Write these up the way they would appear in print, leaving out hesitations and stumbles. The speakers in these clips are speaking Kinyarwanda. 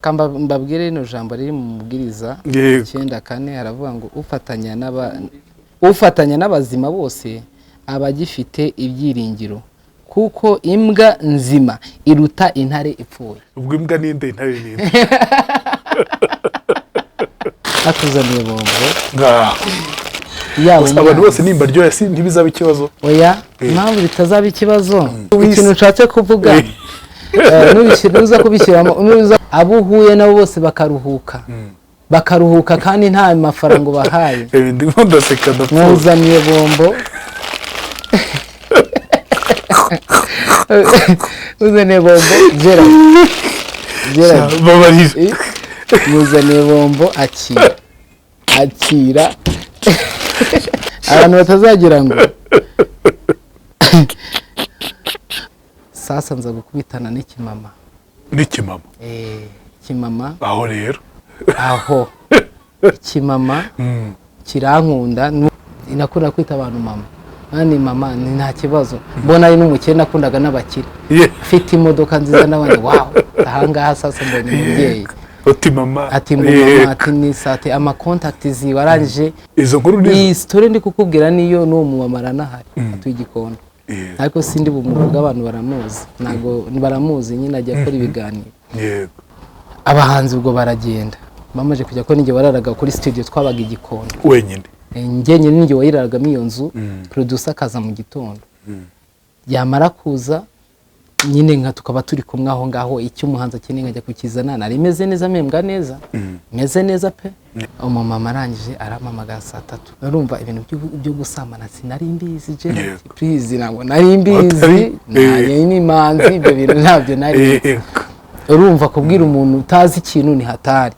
Mbabwire rino jambo riri mu Mubwiriza 9:4, haravuga ngo ufatanya n'abazima bose aba agifite ibyiringiro, kuko imbwa nzima iruta intare ipfuye. Ubwo imbwa ninde, intare ninde? Atuzaniye bombo. Ngaho. Yaba abantu umwanzi. Bose nimba ryoya si ntibizaba ikibazo. Oya, impamvu bitazaba ikibazo, ikintu ushatse kuvuga, nuza kubishyiramo, nuza abo uhuye nabo bose bakaruhuka, bakaruhuka kandi nta mafaranga ubahaye. Ndimo ndaseka ndapfuye. Mwuzaniye bombo, uzaniye bombo Gerard, Gerard. Babarira. Muzaniye bombo, akira, akira. Abantu batazagira ngo sasa nza gukubitana n'ikimama. N'ikimama? Ikimama. Aho rero. Aho ikimama kirankunda, nakunda kwita abantu mama. Nani mama ni nta kibazo, mbona ari n'umukire, nakundaga n'abakire. Afite imodoka nziza n'abandi, wow, ahangaha sasa mbonye umubyeyi. Uti mama. Ati mbu mama, ati nisate amakontakiti ziwe arangije. Izo nkuru ni Iyi story ndi kukubwira niyo n'uwo mumama aranahari, atuye Igikondo. Ariko sindi bumuvuga, abantu baramuzi, ntabwo baramuzi nyine, ajya akora ibiganiro. Abahanzi ubwo baragenda, bamaze kujya ko ninjye wararaga kuri studio, twabaga Igikondo. Wenyine? Njye nyine ninjye wayiraragamo iyo nzu. Producer akaza mu gitondo, yamara kuza nyine nka tukaba turi kumwe aho ngaho, icyo umuhanzi akeneye nkajya kukizana. Nari meze neza, mpembwa neza, meze neza pe. Umumama arangije arampamagara saa 3. Urumva ibintu byo gusambana sinari mbizi, Gerard. Please, ntabwo nari mbizi. Nari n'imanzi, ibyo bintu ntabyo nari nzi. Urumva kubwira umuntu utazi ikintu ni hatari.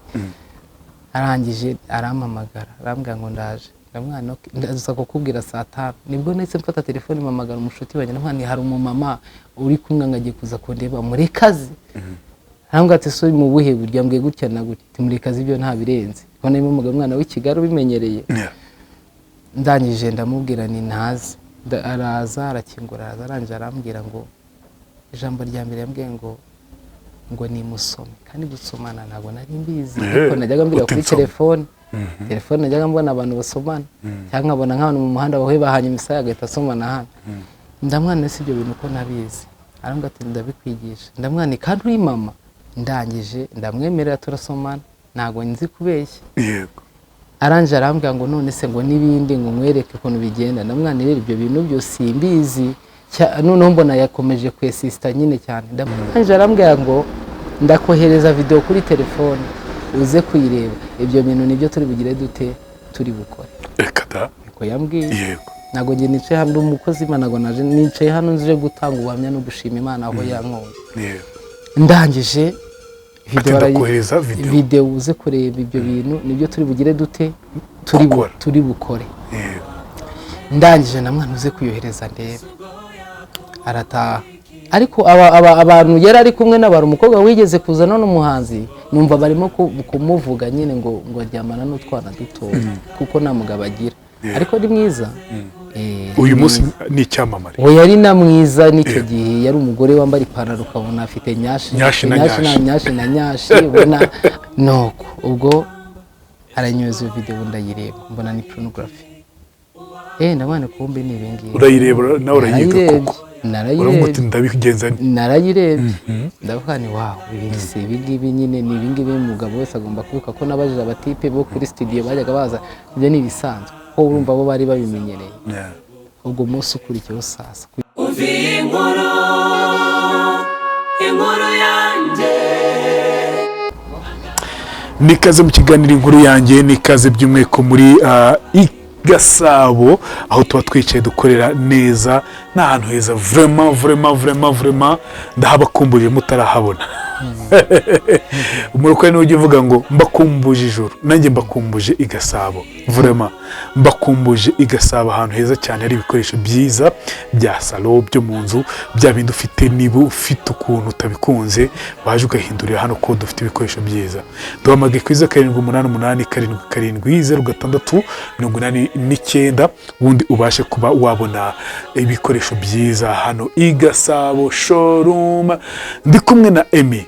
Arangije arampamagara, arambwira ngo ndaje. Ndamwana ndaza kukubwira saa 5. Nibwo nahise mfata telefone mpamagara umushuti wanjye, ndamwana hari umumama uri kumwe ngo agiye kuza kundeba, murekazi. Arambwira ati so mu buhe buryo? Ambwiye gutya na gutya. Ati murekazi, ibyo nta birenze, kuko nari mpamagara umwana w'i Kigali ubimenyereye. Ndangije ndamubwira ni ntazi. Araza arakingura, araza arangije arambwira ngo ijambo rya mbere yambwiye ngo nimusome, kandi gusomana ntabwo nari mbizi. Ariko najyaga mbwira Uti kuri nsome. telefone najyaga mbona abantu basomana, cyangwa nkabona nk'abantu mu muhanda bahuye bahanye imisaya agahita asomana hano. Ndamwana si ibyo bintu ko nabizi? Arambwira ati ndabikwigisha. Ndamwana kandi uri mama? Ndangije ndamwemerera turasomana, ntabwo nzi kubeshya. Arangije arambwira ngo none se ngo n'ibindi ngo nkwereke ukuntu bigenda. Ndamwana rero ibyo bintu byose simbizi. Noneho mbona yakomeje kwesisita nyine cyane. Ndamwanje arambwira ngo ndakohereza video kuri telefone uze kuyireba, ibyo bintu nibyo turi bugire dute, turi bukore. Reka da! Niko yambwiye. Ntabwo njye nicaye hano ndi umukozi w'Imana, ntabwo naje nicaye hano nje gutanga ubuhamya no gushima Imana aho yankuye. Ndangije Ati video ndakohereza video. Video uze kureba, ibyo bintu nibyo turi bugire dute, Gukora. turi bukore. Ndangije na mwana uze kuyohereza ndebe. Arataha, ariko abantu yari ari kumwe n'abantu, umukobwa wigeze kuza none umuhanzi, numva barimo kumuvuga nyine ngo aryamana n'utwana dutoya kuko nta mugabo agira, ariko ni mwiza. Uyu Ni munsi mwiza. ni icyamamare. Uwo yari na mwiza n'icyo gihe, yari umugore wambara ipantaro ukabona afite nyashi. Nyashi na Nyashi na nyashi. Nyashi na nyashi ubona nuko ubwo aranyoza iyo video ndayireba, mbona ni pornography. Ndabona kumbe ni ibingibi. Urayireba nawe urayiga? Narayirebye. Koko uravuga Narayirebye. uti ndabigenza nte? Narayirebye, ndavuga ni wow, ibi si ibingibi nyine, ni ibingibi umugabo wese agomba kwibuka ko nabajije abatipe bo kuri studio bajyaga baza, ibyo ni ibisanzwe ko urumva bo bari babimenyereye. Ubwo umunsi ukurikiyeho sasa Umva iyi nkuru, inkuru yanjye. Nikaze mu kiganiro Inkuru Yanjye, nikaze by'umwihariko muri i Gasabo aho tuba twicaye dukorera neza, ni ahantu heza vraiment, vraiment, vraiment, vraiment, ndahabakumbuje mutarahabona. Umurokore niwe ujya uvuga ngo mbakumbuje ijuru, nanjye mbakumbuje i Gasabo, vraiment mbakumbuje i Gasabo, ahantu heza cyane hari ibikoresho byiza bya salo, byo mu nzu, bya bindi ufite niba ufite ukuntu utabikunze waje ugahindurira hano ko dufite ibikoresho byiza. Duhamagaye kuri 0788770689, ubundi ubashe kuba wabona ibikoresho byiza hano i Gasabo showroom. Ndi kumwe na Emmy.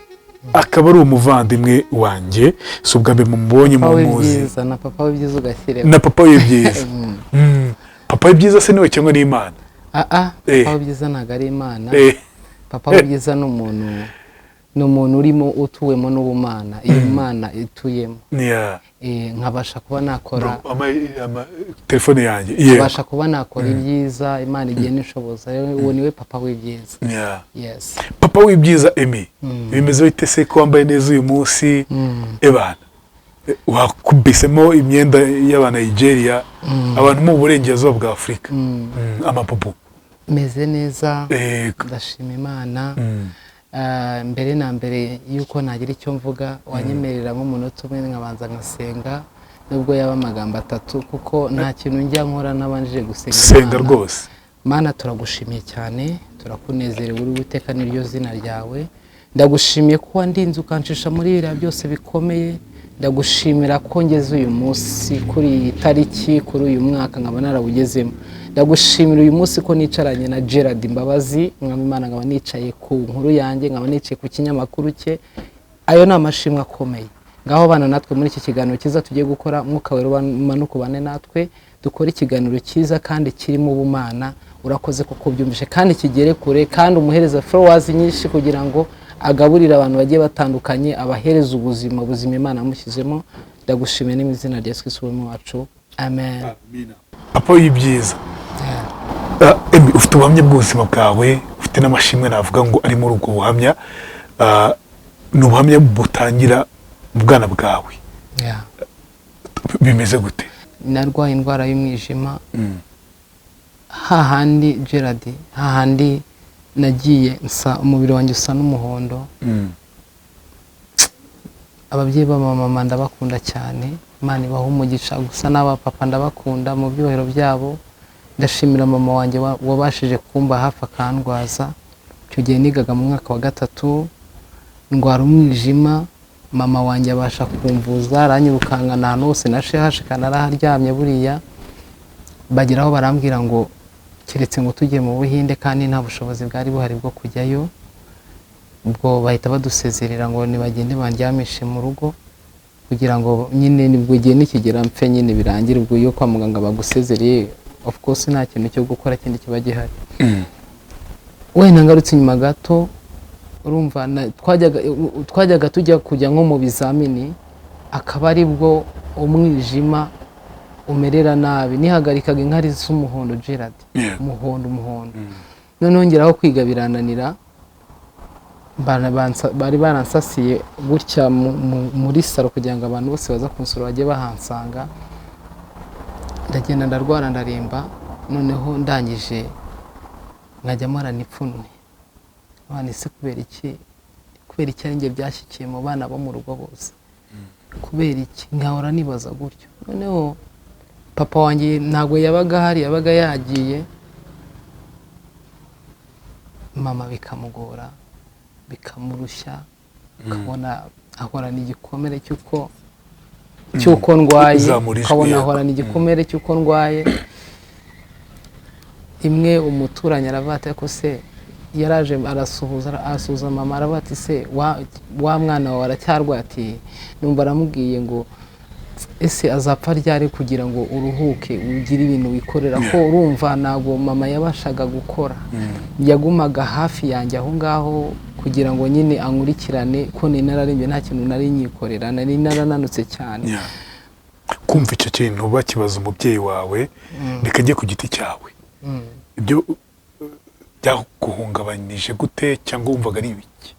Akaba ari umuvandimwe wanjye, si ubwa mbere mumubonye, Papa mumuzi. w'ibyiza na papa w'ibyiza ugashyiremo. Na papa w'ibyiza. Papa w'ibyiza se niwe cyangwa ni Imana? Ah, papa w'ibyiza ntabwo ari Imana. Papa w'ibyiza ni umuntu urimo utuwemo n'ubumana, iyo Mana ituyemo. Nkabasha kuba nakora Bro, telefone yanjye, yego. Nkabasha kuba nakora ibyiza Imana igenda inshoboza. Rero uwo niwe papa w'ibyiza. Yes. Papa w'ibyiza Emmy, bimeze bite se ko wambaye neza uyu munsi? Ebana, wakubisemo imyenda y'Abanigeria, abantu mu burengerazuba bwa Afurika, amapupu. Meze neza. Yego. Ndashima Imana. Mbere na mbere y'uko nagira icyo mvuga, wanyemerera nk'umunota umwe nkabanza nkasenga, nubwo yaba amagambo atatu, kuko nta kintu njya nkora ntabanjije gusenga Senga. Imana. Rwose. Mana, turagushimiye cyane, turakunezerewe, uri Uwiteka niryo zina ryawe. Ndagushimiye ko wandinze ukancisha muri biriya byose bikomeye. Ndagushimira ko ngeze uyu munsi kuri iyi tariki, kuri uyu mwaka nkaba narawugezemo. Ndagushimira uyu munsi ko nicaranye na Gerard Mbabazi, Mwami Imana, nkaba nicaye ku nkuru yanjye, nkaba nicaye ku kinyamakuru cye. Ayo ni amashimwe akomeye. Ngaho bana natwe muri iki kiganiro cyiza tugiye gukora. Mwuka Wera umanuke ubane natwe, dukore ikiganiro cyiza kandi kirimo ubumana. Urakoze kuko ubyumvishe, kandi kigere kure, kandi umuhereza followers nyinshi kugira ngo agaburire abantu bagiye batandukanye, abahereza ubuzima buzima Imana yamushyizemo. Ndagushimiye ni mu izina rya Yesu Kristo Umwami wacu, amen. Papa w'ibyiza. Emmy, ufite ubuhamya bw'ubuzima bwawe, ufite n'amashimwe navuga ngo ari muri ubwo buhamya. Ni ubuhamya butangira mu bwana bwawe. Bimeze gute? Narwaye indwara y'umwijima hahandi, Gerard, hahandi nagiye nsa umubiri wanjye usa n'umuhondo. Ababyeyi b'abamama ndabakunda cyane, Imana ibaha umugisha, gusa n'abapapa ndabakunda mu byubahiro byabo. Ndashimira mama wanjye wabashije kumba hafi akandwaza. Icyo gihe nigaga mu mwaka wa gatatu, ndwara umwijima, mama wanjye abasha kumvuza, aranyirukankana ahantu hose na shehashika naraharyamye. Buriya bageraho barambwira ngo keretse ngo tujye mu Buhinde, kandi nta bushobozi bwari buhari bwo kujyayo. Ubwo bahita badusezerera ngo nibagende bandyamishe mu rugo, kugira ngo nyine nibwo igihe nikigera mpfe nyine birangire. Ubwo iyo kwa muganga bagusezereye, of course nta kintu cyo gukora kindi kiba gihari. Wenda ngarutse inyuma gato, urumva twajyaga tujya kujya nko mu bizamini, akaba ari bwo umwijima umerera nabi, nihagarikaga inkari z'umuhondo, Gerard. Umuhondo, umuhondo. Noneho ngeraho kwiga birananira. Bari baransasiye gutya muri salo kugira ngo abantu bose baza kunsura bajye bahansanga. Ndagenda ndarwara, ndaremba. Noneho ndangije nkajya mporana ipfunwe. Abana, ese kubera iki, kubera iki ari njye byashyikiye mu bana bo mu rugo bose? Kubera iki? Nkahora nibaza gutyo. Noneho papa wanjye ntabwo yabaga ahari, yabaga yagiye. Mama bikamugora, bikamurushya, ukabona ahorana igikomere cy'uko ndwaye. Uzamura ijwi, ukabona yego. ahorana igikomere cy'uko ndwaye. Imwe umuturanyi aravuga ati: "Ariko se", yaraje arasuhuza, arasuhuza mama, aravuga ati: "Se wa mwana wawe aracyarwaye?" Ati numva aramubwiye ngo: "Ese azapfa ryari kugira ngo uruhuke, ugire ibintu wikorera?" Ko urumva ntabwo mama yabashaga gukora, yagumaga hafi yanjye aho ngaho kugira ngo nyine ankurikirane, ko nari nararembye, nta kintu nari nyikorera, nari narananutse cyane. Yeah. Kumva icyo kintu bakibaza umubyeyi wawe, reka ajye ku giti cyawe, ibyo byaguhungabanyije gute, cyangwa wumvaga ari ibiki?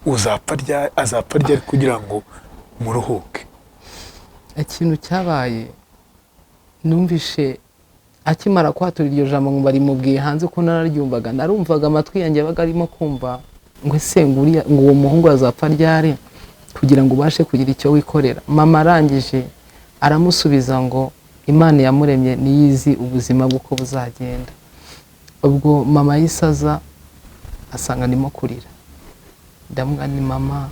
Uzapfa ryari, azapfa ryari kugira ngo muruhuke? Ikintu cyabaye, numvishe akimara kwatura iryo jambo ngo barimubwiye hanze, ko nararyumvaga, narumvaga amatwi yanjye yabaga arimo kumva ngo: "Ese ngo ngo uwo muhungu azapfa ryari kugira ngo ubashe kugira icyo wikorera?" Mama arangije aramusubiza ngo: "Imana yamuremye niyo izi ubuzima bw'uko buzagenda." Ubwo mama yisaza asanga ndimo kurira. Ndamubwira ni: "Mama,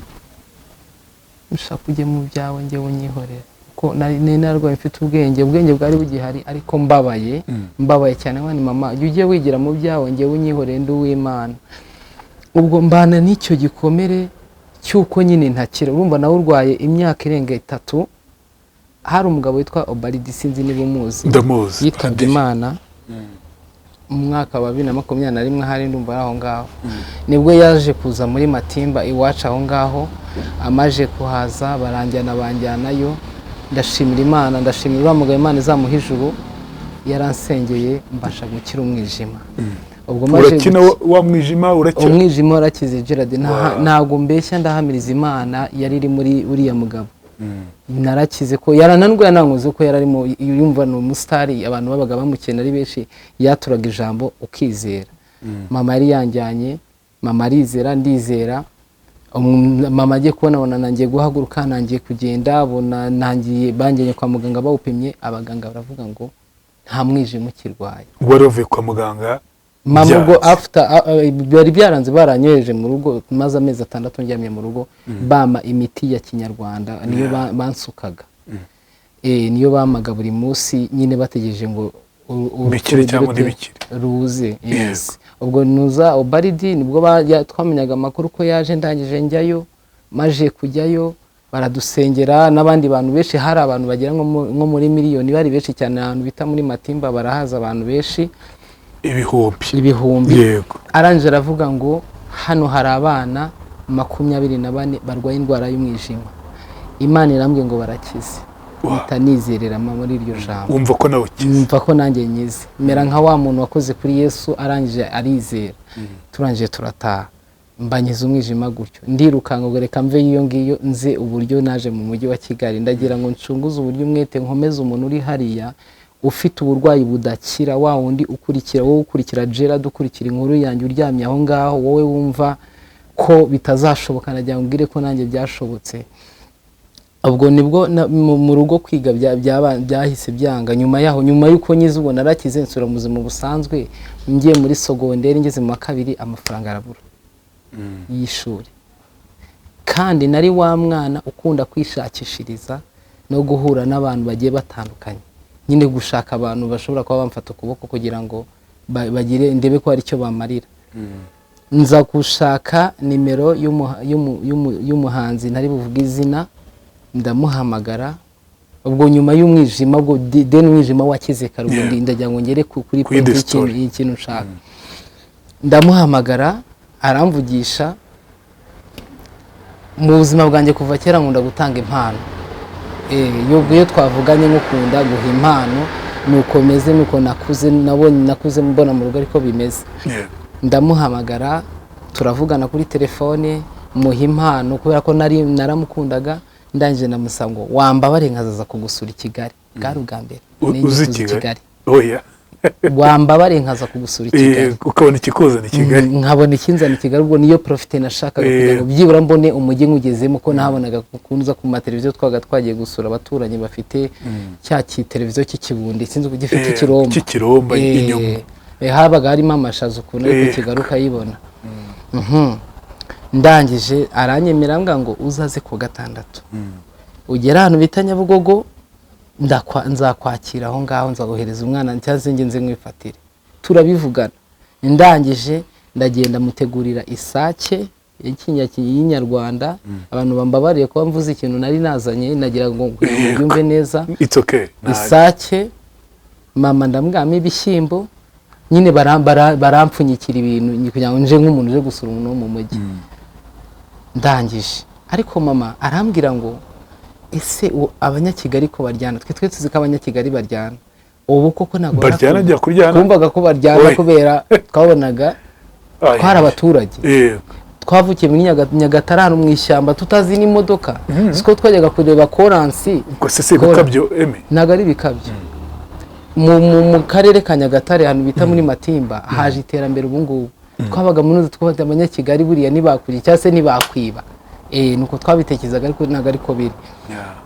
ushaka ujye mu byawe, njyewe unyihorera," kuko nari narwaye mfite ubwenge, ubwenge bwari bugihari, ariko mbabaye, mbabaye cyane. Ni: "Mama, jya ujye wigira mu byawe, njyewe unyihorere, ndi uw'Imana." Ubwo mbana n'icyo gikomere. Cy'uko nyine ntakira. Urumva nawe urwaye imyaka irenga 3. Hari umugabo witwa Obaridi, sinzi niba umuzi. Ndamuzi. Yitabye Imana mu mwaka wa 2021, hari ndumva ari aho ngaho. Nibwo yaje kuza muri Matimba iwacu aho ngaho. Amaje kuhaza baranjyana, banjyanayo. Ndashimira Imana, ndashimira uriya mugabo, Imana izamuha ijuru. Yaransengeye mbasha gukira umwijima. Ubwo maje Urakina wa mwijima urakira? Umwijima warakize, Gerard. Ntabwo mbeshya, ndahamiriza Imana yari iri muri uriya mugabo. Narakize ko yarananirwa, yanankoze ko yararimo yumva ni umusitari, abantu babaga bamukena ari benshi, yaturaga ijambo ukizera. Mama yari yanjyanye, mama arizera, ndizera. Mama agiye kubona abona nangiye guhaguruka, nangiye kugenda, abona nangiye. Banjyanye kwa muganga, bawupimye, abaganga baravuga ngo nta mwijima ukirwaye. Wari wavuye kwa muganga? Mama ubwo Byanze. After byari byaranze, baranyoheje mu rugo, maze amezi 6 ndyamye mu rugo, bampa imiti ya kinyarwanda, niyo bansukaga. Niyo bamaga buri munsi nyine, bategereje ngo Bikire cyangwa rute ntibikire. Ruze. Yes. Ubwo nuza Obaridi nibwo twamenyaga amakuru ko yaje. Ndangije njyayo, maje kujyayo baradusengera n'abandi bantu benshi. Hari abantu bagera nko muri miliyoni, bari benshi cyane. Ahantu bita muri Matimba barahaza abantu benshi. Ibihumbi. Ibihumbi. Arangije aravuga ngo hano hari abana 24 barwaye indwara y'umwijima, Imana irambwiye ngo barakize. Mpita nizereramo muri iryo jambo. Wumva ko nawe ukize? Numva ko nanjye nyize, mera nka wa muntu wakoze kuri Yesu arangije arizera. Turangije turataha, mbanyiza umwijima gutyo, ndirukanka ngo reka mve iyo ngiyo nze. Uburyo naje mu mujyi wa Kigali, ndagira ngo ncunguze uburyo umwete, nkomeze umuntu uri hariya ufite uburwayi budakira, wa wundi ukurikira, wowe ukurikira Gerard, ukurikira inkuru yanjye, uryamye aho ngaho, wowe wumva ko bitazashoboka, nagira ngo mbwire ko nanjye byashobotse. Ubwo nibwo mu rugo kwiga byahise byanga. Nyuma yaho, nyuma y'uko nyize, ubwo narakize, nsubira mu buzima busanzwe. Ngiye muri sogonderi, ngeze mu wa kabiri, amafaranga arabura y'ishuri. Kandi nari wa mwana ukunda kwishakishiriza no guhura n'abantu bagiye batandukanye, nyine gushaka abantu bashobora kuba bamfata ukuboko kugira ngo bagire ndebe ko hari icyo bamarira. Nza gushaka nimero y'umuhanzi ntari buvuge izina, ndamuhamagara. Ubwo nyuma y'umwijima, ubwo then umwijima wakize kare, ubwo ndagira ngo ngere kuri Kuri point the y'ikintu story. y'ikintu nshaka. Ndamuhamagara, aramvugisha. Mu buzima bwanjye kuva kera nkunda gutanga impano. Iyo twavuganye nkukunda guha impano, nuko meze, nuko nakuze, nabonye nakuze mbona mu rugo ariko bimeze. Ndamuhamagara, turavugana kuri telefone, muha impano kubera ko nari naramukundaga. Ndangije ndamusaba ngo wambabare nkazaza kugusura i Kigali. Bwari ubwa mbere nari Uzi ngiye kuza i Kigali? Oya. Wambabare nkaza kugusura i Kigali. Ukabona ikikuzana i Kigali. Nkabona ikinzana i Kigali. Ubwo niyo profite nashakaga kugira ngo byibura mbone umujyi nkugezemo, ko nahabonaga kunza ku mateleviziyo. Twabaga twagiye gusura abaturanyi bafite cya kiteleviziyo cy'ikibundi, sinzi uko gifite ikiromba. Cy'ikiromba inyuma. Habaga harimo amashaza ukuntu, ariko Kigali ukayibona. Ndangije aranyemera, ambwira ngo uzaze ku wa gatandatu, ugere ahantu bita Nyabugogo, nzakwakira aho ngaho, nzaguhereza umwana cyangwa se njye nze nkwifatire. Turabivugana. Ndangije ndagenda, mutegurira isake y'inyarwanda. Abantu bambabariye kuba mvuze ikintu nari nazanye, nagira ngo kugira ngo byumve neza. It's okay. Isake, mama ndamwamo ibishyimbo nyine, barampfunyikira ibintu kugira ngo nje nk'umuntu uje gusura umuntu wo mu mujyi. Ndangije ariko mama arambwira ngo ese abanyakigali ko baryana, twe tuzi ko abanyakigali baryana, ubu koko ntabwo Baryana? Njya kuryana? Twumvaga ko baryana Oye. kubera twabonaga twari abaturage, twavukiye muri Nyagatare ahantu mu ishyamba, tutazi n'imodoka, siko twajyaga kureba koransi. Ubwo se si ibikabyo eme? Ntabwo ari ibikabyo. Mu karere ka Nyagatare, ahantu bita muri Matimba, haje iterambere ubu ngubu. Twabaga muri twubatse, abanyakigali buriya ntibakuriye cyangwa se ntibakwiba, nuko twabitekerezaga, ariko ntabwo ariko biri.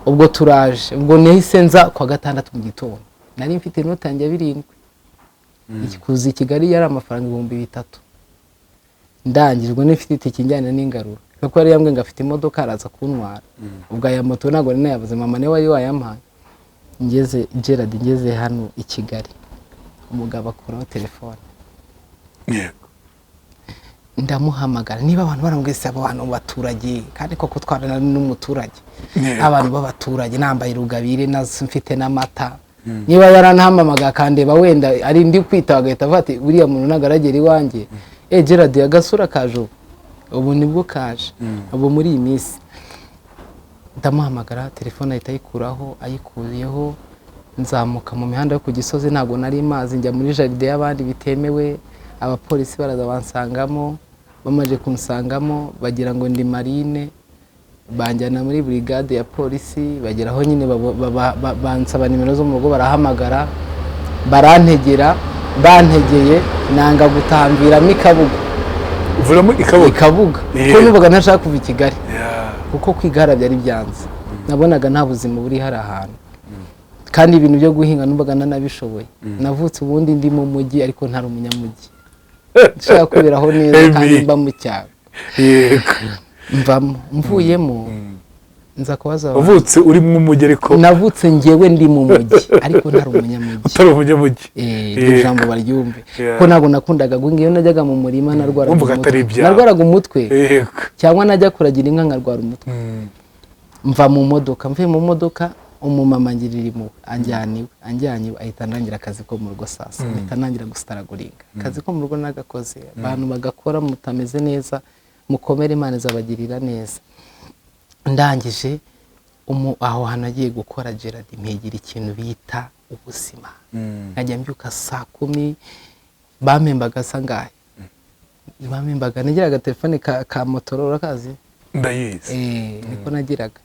Ubwo turaje, ubwo nahise nza kwa gatandatu mu gitondo, nari mfite inoti yanjye ya 7. Kuza i Kigali yari amafaranga 3000. Ndangijwe n'ifite itike njyana n'ingarura, kuko yari yambwiye ngo afite imodoka araza kuntwara. Ubwo aya moto ntabwo nari nayabuze, mama niwe wari wayampaye. Ngeze, Gerard, ngeze hano i Kigali, umugabo akuraho telefone. Ndamuhamagara, niba abantu barambwiye se, abo bantu baturage, kandi koko twarana n'umuturage, Yego. abantu b'abaturage, nambaye rugabire, mfite n'amata, niba yaranhamamaga akandeba, wenda ari ndi kwitaba, agahita avuga ati: "Uriya muntu ntabwo aragera iwanjye." Gerard, agasura kaje ubu, ubu nibwo kaje ubu muri iyi minsi. Ndamuhamagara, telefone ahita ayikuraho. Ayikuyeho, nzamuka mu mihanda yo ku Gisozi, ntabwo nari mazi, njya muri jardin y'abandi bitemewe. Abapolisi baraza bansangamo. Bamaze kunsangamo bagira ngo ndi marine, banjyana muri burigade ya polisi. Bageraho nyine bansaba nimero zo mu rugo, barahamagara, barantegera. Bantegeye nanga gutambiramo i Kabuga. Uvuramo I ikabuga? Kabuga. Kuko numvaga ntashaka kuva i Kigali, kuko kwiga byari byanze, nabonaga nta buzima buri hari ahantu, kandi ibintu byo guhinga numvaga nanabishoboye. Navutse ubundi ndi mu mujyi, ariko ntari umunyamujyi, nshaka kwiberaho neza kandi mba mu cyaro. Mvamo, mvuyemo nza kubaza abantu. Wavutse uri mu mujyi ariko? Navutse ngewe ndi mu mujyi, ariko ntari umunyamujyi. Utari umunyamujyi. Iryo jambo baryumve, ko ntabwo nakundaga guhinga. Iyo najyaga mu murima narwaraga Wumvaga umutwe. atari ibyawe. Narwaraga umutwe, cyangwa najya kuragira inka nkarwara umutwe. Mva mu modoka, mvuye mu modoka, umumama ngirira impuhwe, anjyana iwe. Anjyanye iwe ahita andangira akazi ko mu rugo. Sasa mpita ntangira gusitaraguringa. Akazi ko mu rugo nagakoze, abantu bagakora mutameze neza, mukomere, Imana izabagirira neza. Ndangije aho hantu agiye gukora, Gerard, mpigira ikintu bita ubuzima. Nkajya mbyuka saa 10. Bampembaga sa ngahe? Bampembaga, nagiraga telefone ka Motorola, urakazi? Ndayizi. Niko nagiraga.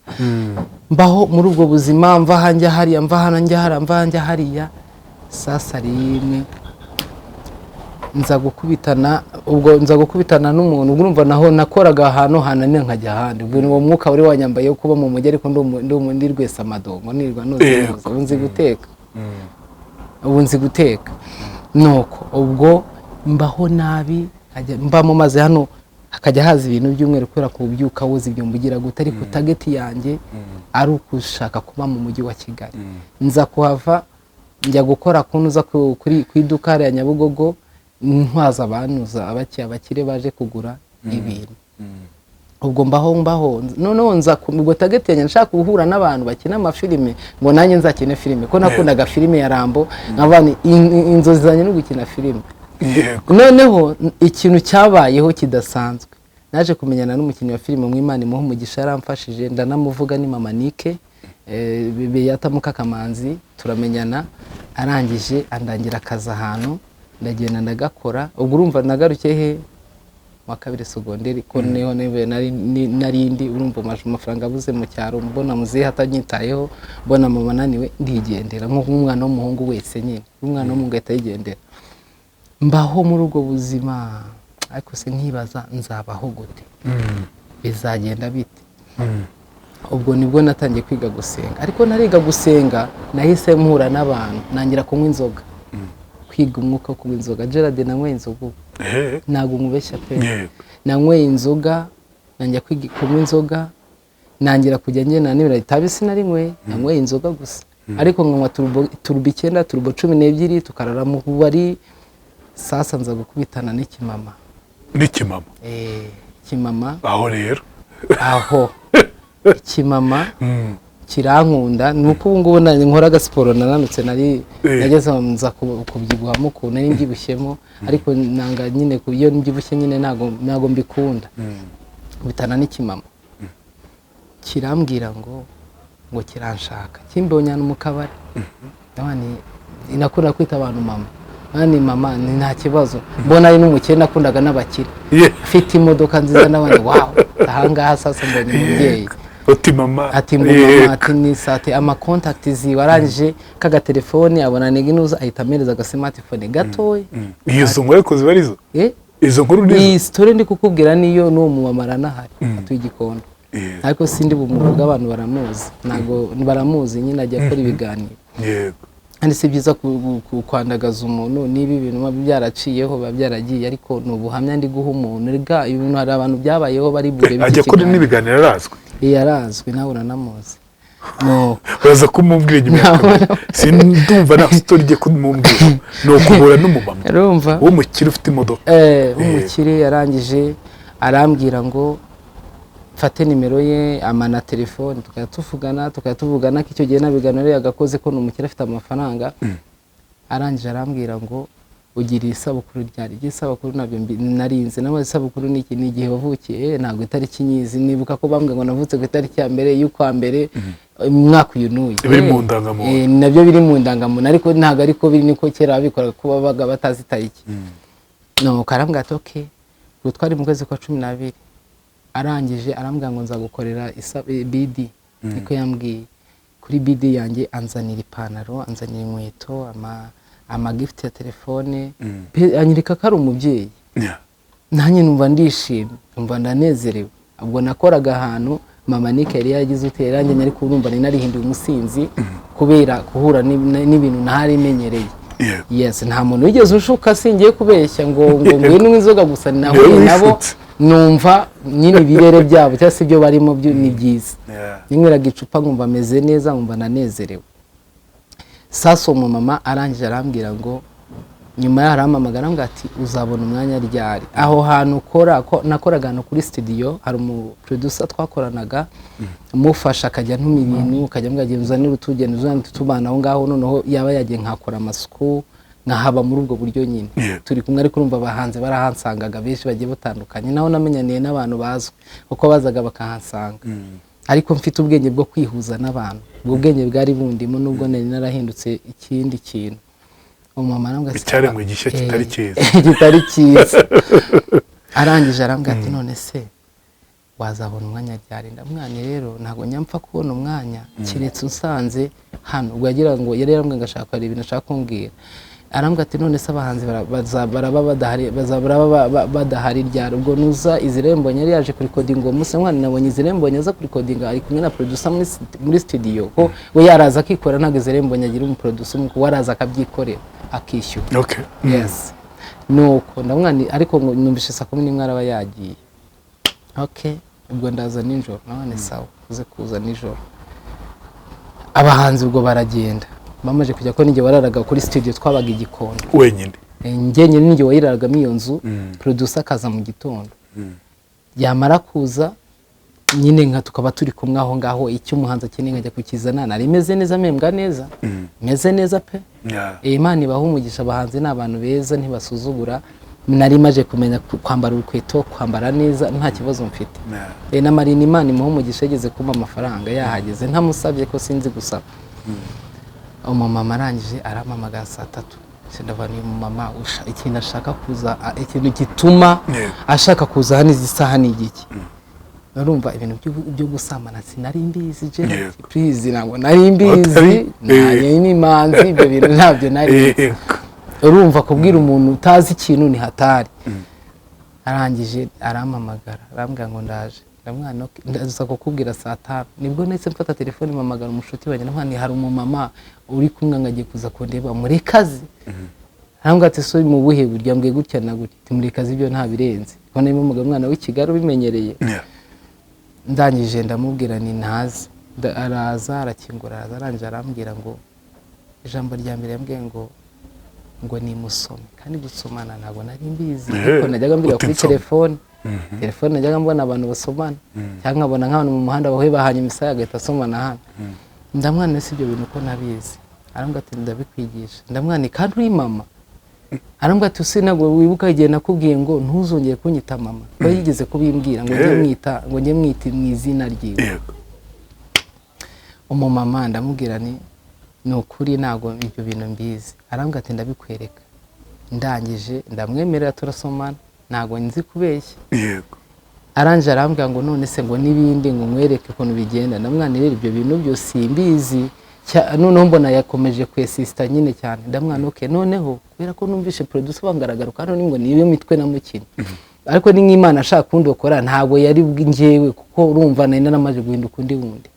Mbaho muri ubwo buzima, mva aha njya hariya, mva hano njya hariya, mva aha njya hariya. Sasa rimwe nza gukubitana, ubwo nza gukubitana n'umuntu. Ubwo urumva naho nakoraga ahantu hananira nkajya ahandi. Ubwo ni uwo mwuka wari wanyambaye wo kuba mu mujyi, ariko ndi rwesamadongo, nirwa noza noza. Ubu nzi guteka, ubu nzi guteka. Nuko ubwo mbaho nabi, mba mu mazi hano, hakajya haza ibintu by'umweru kubera kubyuka woza ibyombo, ugira gute, ariko target yanjye ari ukushaka kuba mu mujyi wa Kigali. Nza kuhava, njya gukora kunuza ku iduka hariya Nyabugogo, ntwaza abantuza abakire baje kugura ibintu. Ubwo mbaho, mbaho, noneho nza ubwo target yanjye nshaka guhura n'abantu bakina amafilime, ngo nanjye nzakine filime, ko nakundaga filime ya Rambo, nkavuga nti, inzozi zanjye ni gukina filime. Noneho ikintu cyabayeho kidasanzwe, naje kumenyana n'umukinnyi wa filime Mwimana imuha umugisha, yaramfashije, ndanamuvuga, ni Mama Nike, Beyata Mukakamanzi. Turamenyana, arangije andangira akazi ahantu, ndagenda ndagakora. Ubwo urumva nagarukiye he? Mu wa kabiri segonderi, ko niho nari ndi. Urumva amafaranga abuze mu cyaro, mbona muzehe atanyitayeho, mbona mama ananiwe, ndigendera nk'umwana w'umuhungu wese nyine. Umwana w'umuhungu ahita yigendera. Mbaho muri ubwo buzima, ariko se nkibaza nzabaho gute, bizagenda bite? Ubwo nibwo natangiye kwiga gusenga, ariko nariga gusenga nahise mpura n'abantu, nangira kunywa inzoga, kwiga umwuka wo kunywa inzoga. Gerard, nanyweye inzoga ubu. Ntabwo nkubeshya pe. Nanyweye inzoga, nangira kwiga kunywa inzoga, nangira kujya ngenda nibura itabi sinarinyweye, nanyweye inzoga gusa, ariko nkanywa turubo 9, turubo 12, tukarara mu bubari. Sasa nza gukubitana n'ikimama. N'ikimama? Ikimama. Aho rero. Aho ikimama kirankunda. Ni uko ubu ngubu nkora agasiporo, nananutse, nari nageze aho nza kubyibuhamo ukuntu nari mbyibushyemo, ariko nanga nyine iyo mbyibushye nyine ntago mbikunda. Bitana n'ikimama, kirambwira ngo kiranshaka, kimbonye ahantu mu kabari. Ndabona inakunda kwita abantu mama. Ndabona ni mama, ni nta kibazo, mbona ari n'umukire, nakundaga n'abakire, afite imodoka nziza, n'abandi wow, ahangaha sasa mbonye umubyeyi. Uti mama. Ati ngo mama, ati ni sate ama contact ziwe. Arangije kagatelefone abona niginuza, ahita amereza aga smartphone gatoya. Izo nkuru ariko ziba arizo? Izo nkuru nizo? Iyi story ndi kukubwira niyo, n'uwo mumama aranahari, atuye Igikondo. Ariko sindi bumuvuga, abantu baramuzi, ntabwo baramuzi nyine, ajya akora ibiganiro. Kandi si byiza kwandagaza umuntu, niba ibintu biba byaraciyeho biba byaragiye, ariko ni ubuhamya ndi guha umuntu. Rega ibintu hari abantu byabayeho bari burebe iki Ajya kuri kiganiro. n'ibiganiro, arazwi. Iya, arazwi, nawe uranamuzi. No. Uraza kumubwira inyuma ya kamera, sindumva nta story igiye kumubwira. Ni ukuhura n'umumama Urumva, w'umukire ufite imodoka. W'umukire. Yarangije arambwira ngo mfate nimero ye, amana telefone, tukajya tuvugana ko icyo gihe nta biganiro yagakoze ko ni umukire, afite amafaranga. Arangije arambwira ngo: "Ugira isabukuru ryari?" Iby'isabukuru nabyo narinze nawe. Isabukuru ni iki? Ni igihe wavukiye. Ntabwo itariki nyizi. Nibuka ko bambwiye ngo navutse ku itariki ya mbere y'ukwa mbere, umwaka uyu n'uyu. Biri mu ndangamuntu. Nabyo biri mu ndangamuntu, ariko ntabwo ariko biri, niko kera babikoraga ko babaga batazi itariki. Nuko arambwira ati: "Okay." Ubwo twari mu kwezi kwa 12. Arangije arambwira ngo nzagukorera BD, niko yambwiye. Kuri BD yanjye anzanira ipantaro, anzanira inkweto, ama gift ya telefone. Anyereka ko ari umubyeyi. Nanjye numva ndishimye, numva ndanezerewe. Ubwo nakoraga ahantu mama Nick yari yaragize ute, yaranjye, ariko urumva nari narihinduye umusinzi kubera guhura n'ibintu ntari menyereye. Yes, nta muntu wigeze ushuka, singiye kubeshya ngo ngwino unywe inzoga gusa. Nahuye Niwe nabo, wishutse. numva nyine ibirere byabo cyangwa se ibyo barimo byo ni byiza. Ninyweraga icupa nkumva ameze neza, nkumva nanezerewe. Sasa uwo mama arangije arambwira ngo, nyuma yaho arampamagara, arambwira ati: "Uzabona umwanya ryari?" Aho hantu ukora ko nakoraga, ahantu kuri studio, hari umu producer twakoranaga, mufasha, akajya antuma ibintu, akajya ambwira: "Genda uzanire utugenda, uzanire tubana aho ngaho." Noneho yaba yagiye nkakora amasuku, nkahaba muri ubwo buryo nyine. Turi kumwe, ariko urumva abahanzi barahansangaga benshi bagiye batandukanye, naho namenyaniye n'abantu bazwi kuko bazaga bakahansanga, ariko mfite ubwenge bwo kwihuza n'abantu. Ubwo bwenge bwari bundimo nubwo nari narahindutse ikindi kintu. Umumama arambwira ati, Icyaremwe gishya kitari cyiza. Kitari cyiza. Arangije arambwira ati: "None se wazabona umwanya ryari?" Ndamwana rero ntabwo nyamfa kubona umwanya keretse unsanze hano. Ubwo yagira ngo yari yarambwiye ngo ashaka hari ibintu ashaka kumbwira. Arambwira ati: "None se abahanzi baraba badahari, baraba badahari ryari?" Ubwo nuza Israel Mbonyi yari yaje kurikodinga uwo munsi. Mwana, nabonye Israel Mbonyi aza kurikodinga ari kumwe na producer muri studio, ko we yaraza akikora. Ntabwo Israel Mbonyi agira umuproducer umwe, kuko we araza akabyikorera, akishyura. Yes, nuko ndamwana ariko ngo numvise saa 11 araba yagiye. Okay, ubwo ndaza nijoro. Nabone sawa, uze kuza nijoro. Abahanzi ubwo baragenda, bamaze kujya ko ninjye wararaga kuri studio, twabaga i Gikondo. Wenyine? Njye nyine, ninjye wayiraragamo iyo nzu. Producer akaza mu gitondo, yamara kuza nyine nka tukaba turi kumwe aho ngaho, icyo umuhanzi akeneye nkajya kukizana. Nari meze neza, mpembwa neza, meze neza pe. Imana ibaha umugisha, abahanzi ni abantu beza, ntibasuzugura. Nari maje kumenya kwambara urukweto, kwambara neza, nta kibazo mfite. Na Marina, Imana imuha umugisha, yageze kumpa amafaranga yahageze ntamusabye, ko sinzi gusaba. Umumama arangije arampamagara saa 3. Ndabona uyu mumama ikintu ashaka kuza, ikintu gituma ashaka kuza hano izi saha ni igiki? Urumva ibintu byo gusambana sinari mbizi, Gerard. Please, ntabwo nari mbizi. Nari n'imanzi, ibyo bintu ntabyo nari nzi. Urumva kubwira umuntu utazi ikintu ni hatari. Arangije arampamagara, arambwira ngo: "Ndaje." Ndamwana: "Okay, ndaza kukubwira saa 5." Nibwo nahise mfata telefone, mpamagara umushuti wanjye, ndamwana: "Hari umumama uri kumwe ngo agiye kuza kundeba, murekazi." Arambwira ati: "So mu buhe buryo?" Ambwiye gutya na gutya. Ati: "Murekazi, ibyo nta birenze." Kuko narimo umugabo, umwana w'i Kigali ubimenyereye. Ndangije ndamubwira ni ntazi. Araza arakingura, araza, arangije arambwira ngo, ijambo rya mbere yambwiye ngo nimusome. Kandi gusomana ntabwo nari mbizi, ariko najyaga mbwira Uti kuri nsome. telefone najyaga mbona abantu basomana, cyangwa nkabona nk'abantu mu muhanda bahuye bahanye imisaya, agahita asomana hano. Ndamwana: "Si ibyo bintu ko nabizi?" Arambwira ati: "Ndabikwigisha." Ndamwana: "Kandi uri mama?" Arambwira ati: "Usi ntabwo wibuka igihe nakubwiye ngo ntuzongere kunyita mama?" Ko yigeze kubimbwira ngo njye mwita, ngo njye mwite mu izina ryiwe. Umumama ndamubwira ni ukuri ntabwo ibyo bintu mbizi. Arambwira ati: "Ndabikwereka." Ndangije ndamwemerera, turasomana, ntabwo nzi kubeshya. Arangije arambwira ngo: "None se ngo n'ibindi ngo nkwereke ukuntu bigenda?" Ndamwana: "Rero ibyo bintu byose simbizi." Noneho mbona yakomeje kwesisita nyine cyane. Ndamwana: "Okay, noneho kubera ko numvishe producer bangaragaruka hano, ni ngo niyo mitwe namukina, ariko ni nk'Imana ashaka kundokora, ntabwo yari njyewe, kuko urumva nari naramaze guhinduka undi wundi."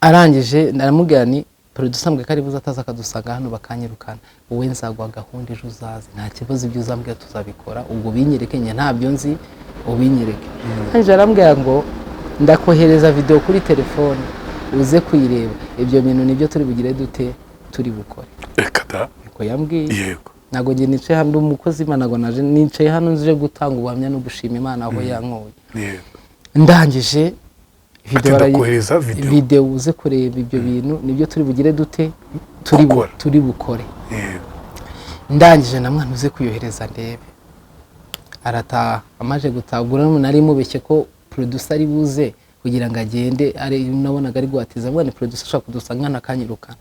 Arangije ndamubwira ni producer ambwiye ko ari buze ataza akadusanga hano bakanyirukana. "Wowe nzaguha gahunda ejo, uzaze, nta kibazo, ibyo uzambwira tuzabikora, ubwo binyereke, njye ntabyo nzi, ubinyereke." Arangije arambwira ngo Ndakohereza video kuri telefone uze kuyireba, ibyo bintu nibyo turi bugire dute, turi bukore. Reka da. Niko yambwiye. Ntabwo njye nicaye hano ndi umukozi w'Imana, ntabwo naje nicaye hano nje gutanga ubuhamya no gushima Imana aho yankuye. Ndangije Ati video ndakohereza video. Video uze kureba, ibyo bintu nibyo turi bugire dute, turi Gukora. Turi bukore. Ndangije na mwana uze kuyohereza ndebe, arataha. Amaze gutaha, ubwo rero nari mubeshye ko producer ari buze kugira ngo agende, ari nabonaga ari guhatiza mwana producer ashaka kudusanga nkana akanyirukana.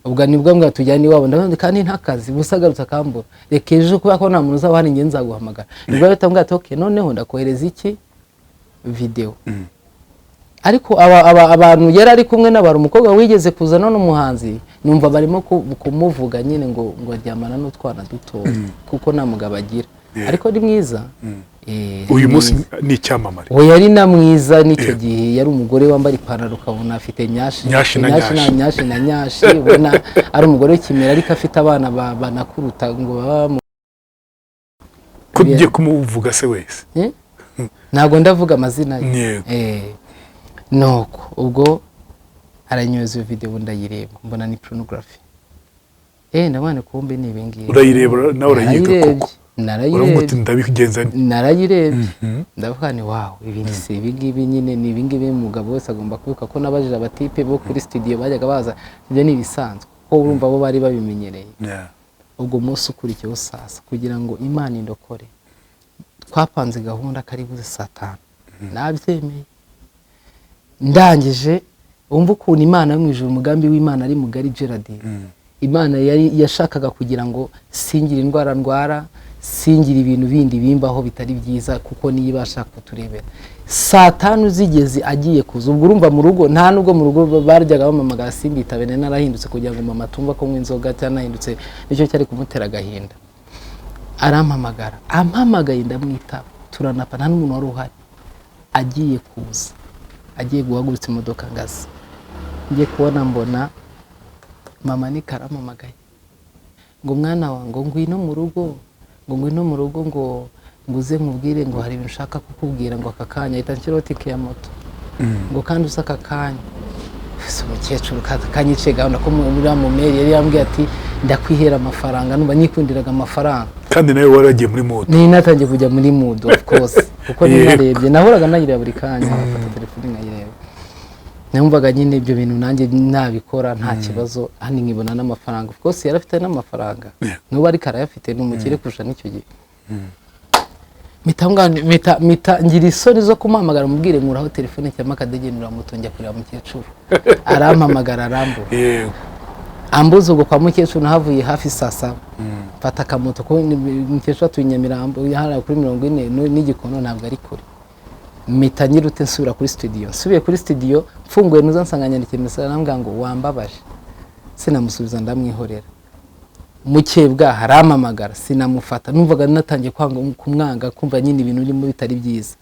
Ubwo nibwo mbwa tujyana iwabo, ndabona kandi nta kazi busa, agarutse akambura, reka ejo kubera ko nta muntu uzaba hano njye nzaguhamagara. Nibwo ahita ambwira ati: "Okay, noneho ndakohereza iki, video." Ariko abantu yari ari kumwe n'abantu, umukobwa wigeze kuza none umuhanzi, numva barimo kumuvuga nyine ngo aryamana n'utwana dutoya kuko nta mugabo agira. Ariko ni mwiza. Uyu ni munsi mwiza. Ni icyamamare. Uwo yari na mwiza n'icyo gihe, yari umugore wambara ipantaro ukabona afite nyashi. Nyashi na nyashi na nyashi. Nyashi na nyashi, ubona ari umugore w'ikimera ariko afite abana banakuruta ngo baba Ko ugiye kumuvuga se wese? Eh? Ntabwo ndavuga amazina ye. Nuko ubwo aranyoza iyo video, ndayireba, mbona ni pornography. Ndabona kumbe ni ibingibi. Urayireba nawe urayiga? Narayirebye. Koko uravuga Narayirebye. uti ndabigenza nte? Narayirebye, ndavuga ni wow, ibi si ibingibi nyine, ni ibingibi umugabo wese agomba kwibuka ko nabajije abatipe bo kuri studio bajyaga baza, ibyo ni ibisanzwe ko urumva bo bari babimenyereye. Ubwo munsi ukurikiyeho sasa, kugira ngo Imana indokore, twapanze gahunda ko ari buze saa 5, nabyemeye. Ndangije wumva ukuntu Imana yo mu ijuru, umugambi w'Imana ari mugari, Gerard. Imana yari yashakaga kugira ngo singire indwara ndwara, singire ibintu bindi bimbaho bitari byiza, kuko niyo ibasha kuturebera. Saa 5 zigeze agiye kuza, ubwo urumva mu rugo nta nubwo mu rugo baryaga bamamagara simbitabe, nari narahindutse kugira ngo mama atumva ko nywa inzoga cyangwa nahindutse, nicyo cyari kumutera agahinda. Arampamagara, ampamagaye ndamwitaba, turanapa, nta n'umuntu wari uhari. Agiye kuza, agiye guhagurutsa imodoka ngazi, ngiye kubona mbona mama ni karampamagaye ngo: "Mwana wa," ngo: "ngwino mu rugo," ngo: "ngwino mu rugo," ngo uze nkubwire, ngo hari ibintu ushaka kukubwira, ngo aka kanya. Ahita nshyiraho tike ya moto, ngo kandi uze aka kanya. Ese umukecuru kanyiciye gahunda ko muri mumeri yari yambwiye ati ndakwihera amafaranga, numva nyikundiraga amafaranga. Kandi nawe wari wagiye muri mood. Ni natangiye kujya muri mood, of course, kuko ninarebye nahoraga nayireba buri kanya, nkafata telefone nkayireba, numvaga nyine ibyo bintu nanjye nabikora nta kibazo, hano nkibona n'amafaranga. Of course yari afite n'amafaranga, n'ubu ariko arayafite, ni umukire kurusha n'icyo gihe. Mpita ngira isoni zo kumuhamagara mubwire nkuraho telefone cyangwa akadegenura moto njya kureba mukecuru. Arampamagara arambura. Ambuza, ubwo kwa mukecuru nahavuye hafi saa 7, mfata akamoto ko mukecuru atuye i Nyamirambo hariya kuri 40 n'Igikono, ntabwo ari kure. Mpita nyirute nsubira kuri studio. Nsubiye kuri studio mfunguye nuza nsanga nyandikiye message, arambwira ngo wambabaje, sinamusubiza ndamwihorera. Mukebwa arampamagara sinamufata, numvaga natangiye kwanga kumwanga, kumva nyine ibintu birimo bitari byiza.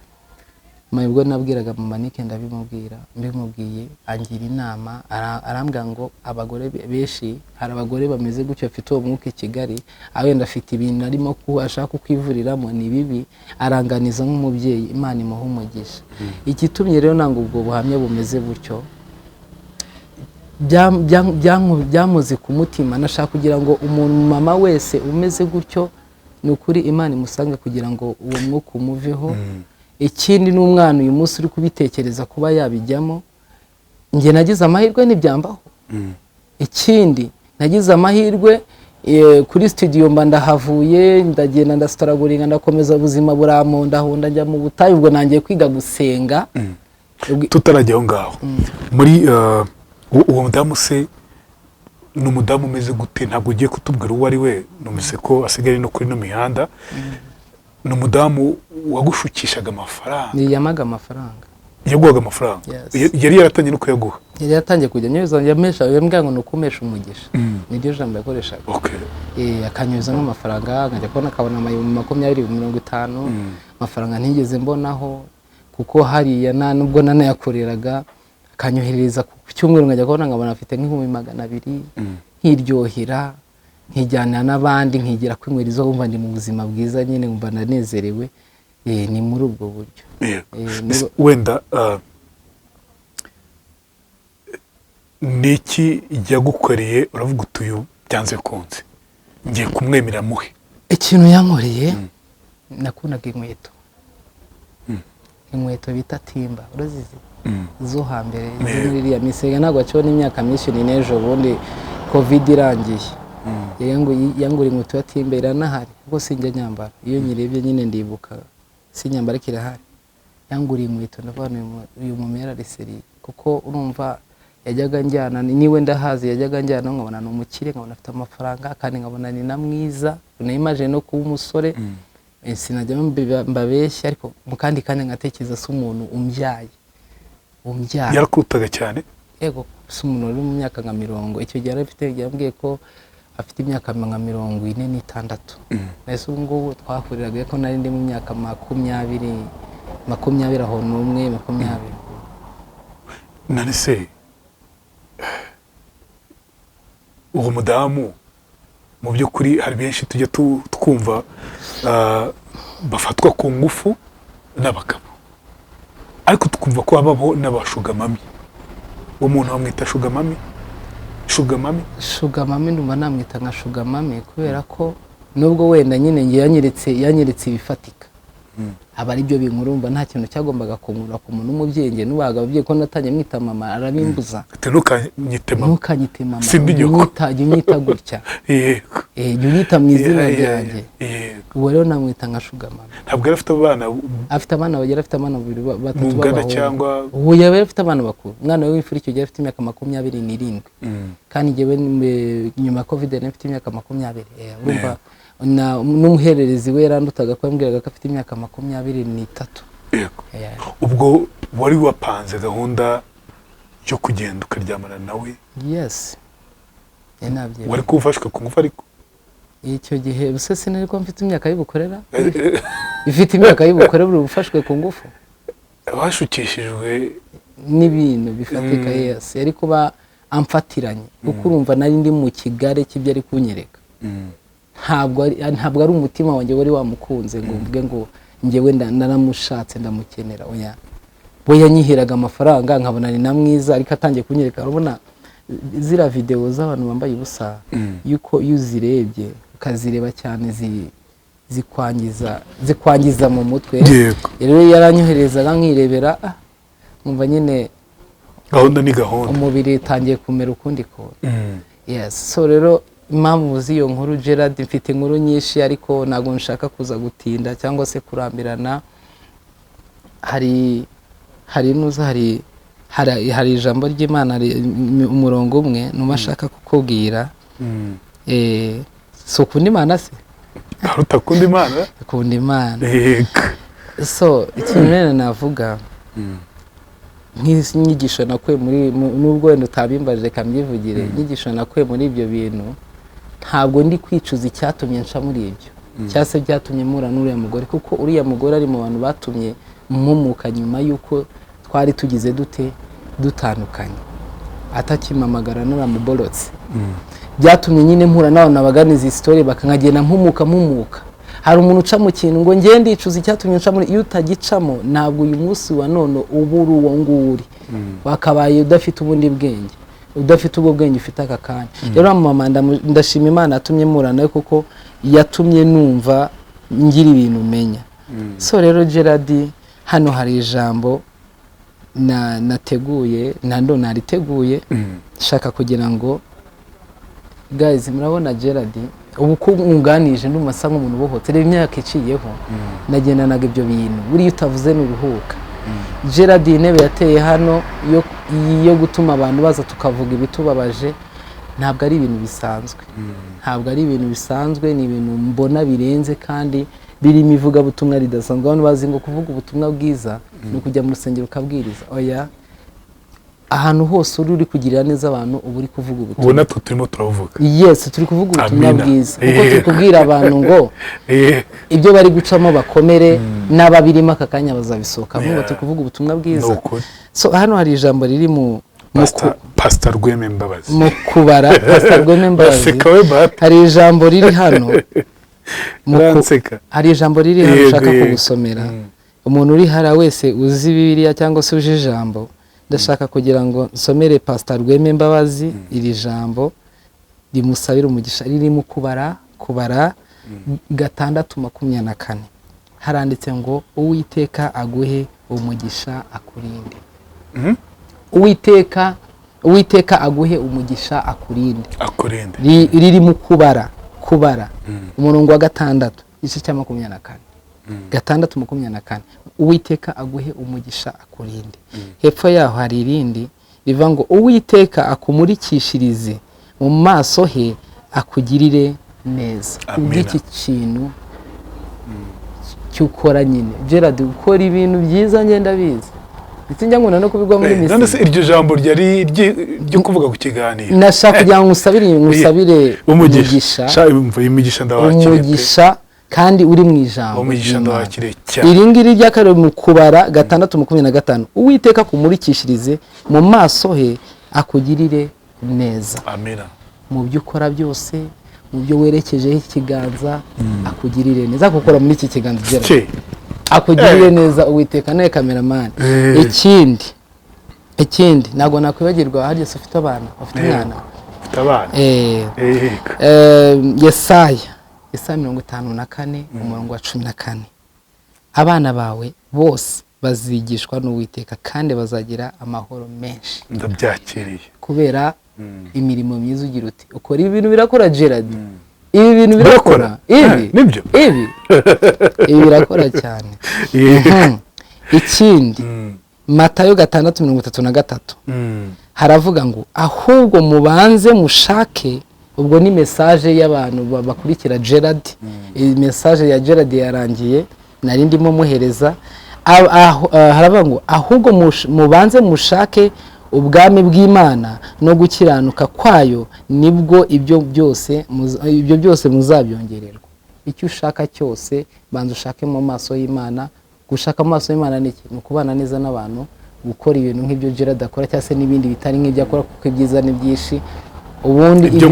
Ubwo nabwiraga mama Nike ndabimubwira, mbimubwiye angira inama, arambwira ngo abagore benshi, hari abagore bameze gutyo bafite uwo mwuka i Kigali, wenda afite ibintu arimo ku ashaka kukwivuriramo, ni bibi. Aranganiza nk'umubyeyi, Imana imuha umugisha. Igitumye rero nanga ubwo buhamya bumeze butyo, byankoze ku mutima, nashaka kugira ngo umuntu mama wese umeze gutyo, ni ukuri Imana imusange kugira ngo uwo mwuka umuveho. Ikindi n'umwana uyu munsi uri kubitekereza kuba yabijyamo, njye nagize amahirwe ntibyambaho. Ikindi nagize amahirwe, kuri studio mba ndahavuye, ndagenda ndasitaraguringa, ndakomeza ubuzima burampondahonda, njya mu butayu, ubwo nangiye kwiga gusenga. Tutarajya aho ngaho muri uwo mudamu se ni umudamu umeze gute? Ntabwo ugiye kutubwira uwo ari we, numvise ko asigaye no kuri ino mihanda. Ni umudamu wagushukishaga amafaranga? Yamaga amafaranga. Yaguhaga amafaranga? Yes. Yari yaratangiye no kuyaguha? Yari yatangiye kujya anyohereza, yamesha, yambwira ngo ni ukumesha umugisha, niryo jambo yakoreshaga. Akanyuza nk'amafaranga, nkajya kubona akabona 20,000, 50,000, amafaranga ntigeze mbonaho kuko hariya nta nubwo nanayakoreraga. Akanyoherereza ku cyumweru, nkajya kubona nkabona afite nk'200,000, nkiryohera, nkijyana n'abandi, nkigira kwinywera izo, wumva ndi mu buzima bwiza nyine, nkumva ndanezerewe. Ni muri ubwo buryo. Wenda Ni iki yagukoreye uravuga uti: "Uyu byanze bikunze ngiye kumwemera muhe"? Ikintu yankoreye, nakundaga inkweto, inkweto bita timba, urazizi, zo hambere, zo muri iriya misega. Ntabwo haciyeho n'imyaka myinshi, ni n'ejo bundi COVID irangiye. Yangura inkweto ya timba, iranahari kuko sinjya nyambara. Iyo nyirebye nyine ndibuka, sinyambara ariko irahari. Yanguriye inkweto, ndavuga ngo uyu mumera ari, kuko urumva yajyaga njyana niwe ndahazi, yajyaga njyana nkabona ni umukire, nkabona afite amafaranga, kandi nkabona ni na mwiza. Nayimaje no kuba umusore. Sinajya mbabeshya, ariko mu kandi kanya nkatekereza: si umuntu umbyaye umbyaye? Yarakutaga cyane? Yego, si umuntu wari mu myaka nka mirongo, icyo gihe yari afite, yambwiye ko afite imyaka nka 46. Mbese ubu ngubu twahuriraga ko nari ndi mu myaka 20, 20 aho n'umwe, 20. None se uwo mudamu, mu by'ukuri hari benshi tujya twumva bafatwa ku ngufu n'abagabo, ariko tukumva ko habaho n'aba sugar mommy. Uwo muntu bamwita sugar mommy, sugar mommy? Sugar mommy, ndumva namwita nka sugar mommy, kubera ko nubwo wenda nyine njye yanyeretse ibifatika, aba ari byo binkurumba. Nta kintu cyagombaga kunkura ku muntu w'umubyeyi. Njye nubahaga ababyeyi, ko natangiye mwita mama arabimbuza. Ati: "Ntukanyite mama." "Ntukanyite mama." Sindi nyoko. Jya unyita gutya. Jya unyita mu izina ryanjye. Ubu rero namwita nka sugar mommy. Ntabwo yari afite abana? Afite abana bagera, afite abana babiri, batatu Mungana b'abahungu. cyangwa- Ubu yaba yari afite abana bakuru. Umwana we w'imfura icyo gihe afite imyaka 27, kandi njyewe nyuma ya COVID nari mfite imyaka 20. Urumva n'umuhererezi we yarandutaga, ko yambwiraga ko afite imyaka 23. Ubwo wari wapanze gahunda yo kugenda ukaryamana nawe? Yes. Nari nabyemeye. Wari kuba ufashwe ku ngufu ariko? Icyo gihe ubuse sinari ko mfite imyaka y'ubukorera, ifite imyaka y'ubukore buri ufashwe ku ngufu? Bashukishijwe N'ibintu bifatika. Yes, yari kuba amfatiranye, kuko urumva nari ndi mu kigare cy'ibyo ari kunyereka. Ntabwo ari umutima wanjye wari wamukunze ngo mvuge ngo njyewe naramushatse, ndamukenera. Oya, we yanyiheraga amafaranga nkabona ni na mwiza, ariko atangiye kunyereka, urabona ziriya videwo z'abantu bambaye ubusa, yuko iyo uzirebye ukazireba cyane zikwangiza mu mutwe. Rero yaranyoherezaga nkirebera, nkumva nyine Gahunda ni gahunda. umubiri utangiye kumera ukundi kuntu. Yes, so rero impamvu z'iyo nkuru, Gerard, mfite inkuru nyinshi, ariko ntabwo nshaka kuza gutinda cyangwa se kurambirana. Hari nuza hari ijambo ry'Imana, umurongo umwe numa ashaka kukubwira. Si ukunda Imana se? Hari utakunda Imana? Ukunda Imana. Yego. So ikintu rero navuga nk'inyigisho nakuye muri nubwo wenda utabimbajije, reka mbyivugire. Inyigisho nakuye muri ibyo bintu, ntabwo ndi kwicuza icyatumye nca muri ibyo cyangwa se byatumye mpura n'uriya mugore, kuko uriya mugore ari mu bantu batumye mpumuka nyuma y'uko twari tugize dute, dutandukanye, atakimpamagara, naramuborotse. Byatumye nyine mpura n'abantu baganiza izi story, bakagenda mpumuka mpumuka. Hari umuntu uca mu kintu ngo ngende ndicuza icyatumye nca muri, iyo utagicamo ntabwo uyu munsi wa none uba uri uwo nguwo uri, wakabaye udafite ubundi bwenge, udafite ubwo bwenge ufite aka kanya. Rero mama, ndashima Imana yatumye mpura nawe, kuko yatumye numva ngira ibintu menya. So rero Gerard, hano hari ijambo nateguye, nando nariteguye, nshaka kugira ngo guys, murabona Gerard ubu ko nkunganije, ndumva asa nk'umuntu ubohotse. Reba imyaka iciyeho nagendanaga ibyo bintu. Buriya utavuze nturuhuka. Gerard, iyi ntebe yateye hano yo gutuma abantu baza tukavuga ibitubabaje, ntabwo ari ibintu bisanzwe, ntabwo ari ibintu bisanzwe. Ni ibintu mbona birenze kandi birimo ivugabutumwa ridasanzwe. Abantu bazi ngo kuvuga ubutumwa bwiza ni ukujya mu rusengero ukabwiriza. Oya, ahantu hose uri kugirira neza abantu, uba uri kuvuga Ubu ubutumwa. natwe turimo turavuga. Yes, turi kuvuga ubutumwa Amina. bwiza, kuko turi kubwira abantu ngo ibyo bari gucamo bakomere, n'ababirimo aka kanya bazabisohokamo. Turi kuvuga ubutumwa Ni bwiza. ukuri. So hano hari ijambo riri mu Pastor Rweme Mbabazi. Mu kubara, Pastor Rweme Mbabazi. Baseka we bata. Hari ijambo riri hano Uranseka. Hari ijambo riri hano nshaka kugusomera. Umuntu uri hariya wese uzi Bibiliya cyangwa se uje ijambo Ndashaka kugira ngo nsomere Pastor Rweme Mbabazi iri jambo rimusabira umugisha, ririmo kubara 6:24. Haranditse ngo Uwiteka aguhe umugisha akurinde. Uwiteka aguhe umugisha akurinde. Akurinde. Riri mu kubara umurongo wa 6 igice cya 24. 6:24. Uwiteka aguhe umugisha akurinde. Hepfo yaho hari irindi rivuga ngo Uwiteka akumurikishirize mu maso he akugirire neza. Ubw'iki kintu cy'ukora nyine Gerard, ukora ibintu byiza ngenda bizi ndetse njya nkunda no kubigwa muri misi. None se iryo jambo ryari ryo kuvuga ku kiganiro? Nashaka kugira ngo ngusabire umugisha. Umugisha ndawakiriye. Umugisha kandi uri mu ijambo. Umugisha ndawakiriye cyane. Iri ngiri rya kabiri mu kubara 6:25. Uwiteka akumurikishirize mu maso he akugirire neza. Amina. Mu byo ukora byose, mu byo werekejeho ikiganza, akugirire neza. Akukora muri iki kiganza Gerard. Akugirire neza Uwiteka. Nawe cameraman. Ikindi ntabwo nakwibagirwa, harya se ufite abana, ufite umwana? Ufite abana. Yesaya 54 umurongo wa 14. Abana bawe bose bazigishwa n'Uwiteka kandi bazagira amahoro menshi. Ndabyakiriye. Kubera imirimo myiza ugira uti ukora ibintu birakora Gerard. Ibi bintu birakora. Ibi nibyo. Ibi birakora cyane. Ikindi Matayo 6:33 haravuga ngo ahubwo mubanze mushake. Ubwo ni message y'abantu bakurikira Gerard. Iyi message ya Gerard yarangiye nari ndimo muhereza. Haravuga ngo ahubwo mubanze mushake ubwami bw'Imana no gukiranuka kwayo, nibwo ibyo byose muzabyongererwa. Icyo ushaka cyose banza ushake mu maso y'Imana. Gushaka mu maso y'Imana ni iki? Ni ukubana neza n'abantu, gukora ibintu nk'ibyo Gerard akora cyangwa se n'ibindi bitari nk'ibyo akora, kuko ibyiza ni byinshi. Ubundi ibyo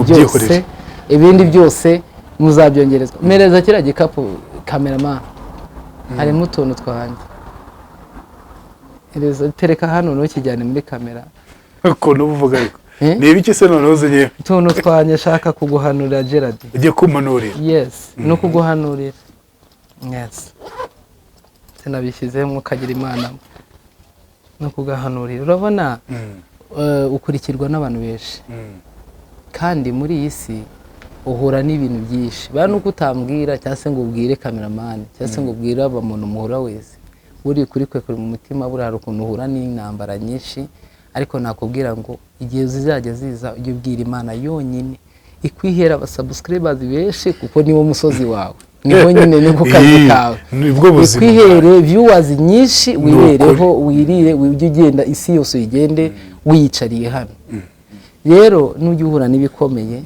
byose, ibindi byose muzabyongerezwa. Mereza kiriya gikapu cameraman, harimo utuntu twanjye. Tereka hano ntukijyane muri kamera. Ukuntu uvuga ariko ni ibiki se noneho uzinye? Utuntu twanjye nshaka kuguhanurira Gerard. Ugiye kumpanurira? Yes, no kuguhanurira. Yes. Sinabishyizemo ukagira Imana no kugahanurira. Urabona ukurikirwa n'abantu benshi. Kandi muri iyi si uhura n'ibintu byinshi. Ba nuko utambwira cyangwa se ngo ubwire cameraman cyangwa se ngo ubwire abamuntu muhura wese. Buri kuri kwe kuri mu mutima, buri hari ukuntu uhura n'intambara nyinshi, ariko nakubwira ngo igihe zizajya ziza ujye ubwira Imana yonyine ikwihera abasubscribers benshi, kuko niwo musozi wawe, niho nyine ni ku kazi kawe, ikwihere viewers nyinshi, wibereho, wirire, ujye ugenda isi yose uyigende wiyicariye hano. Rero nujya uhura n'ibikomeye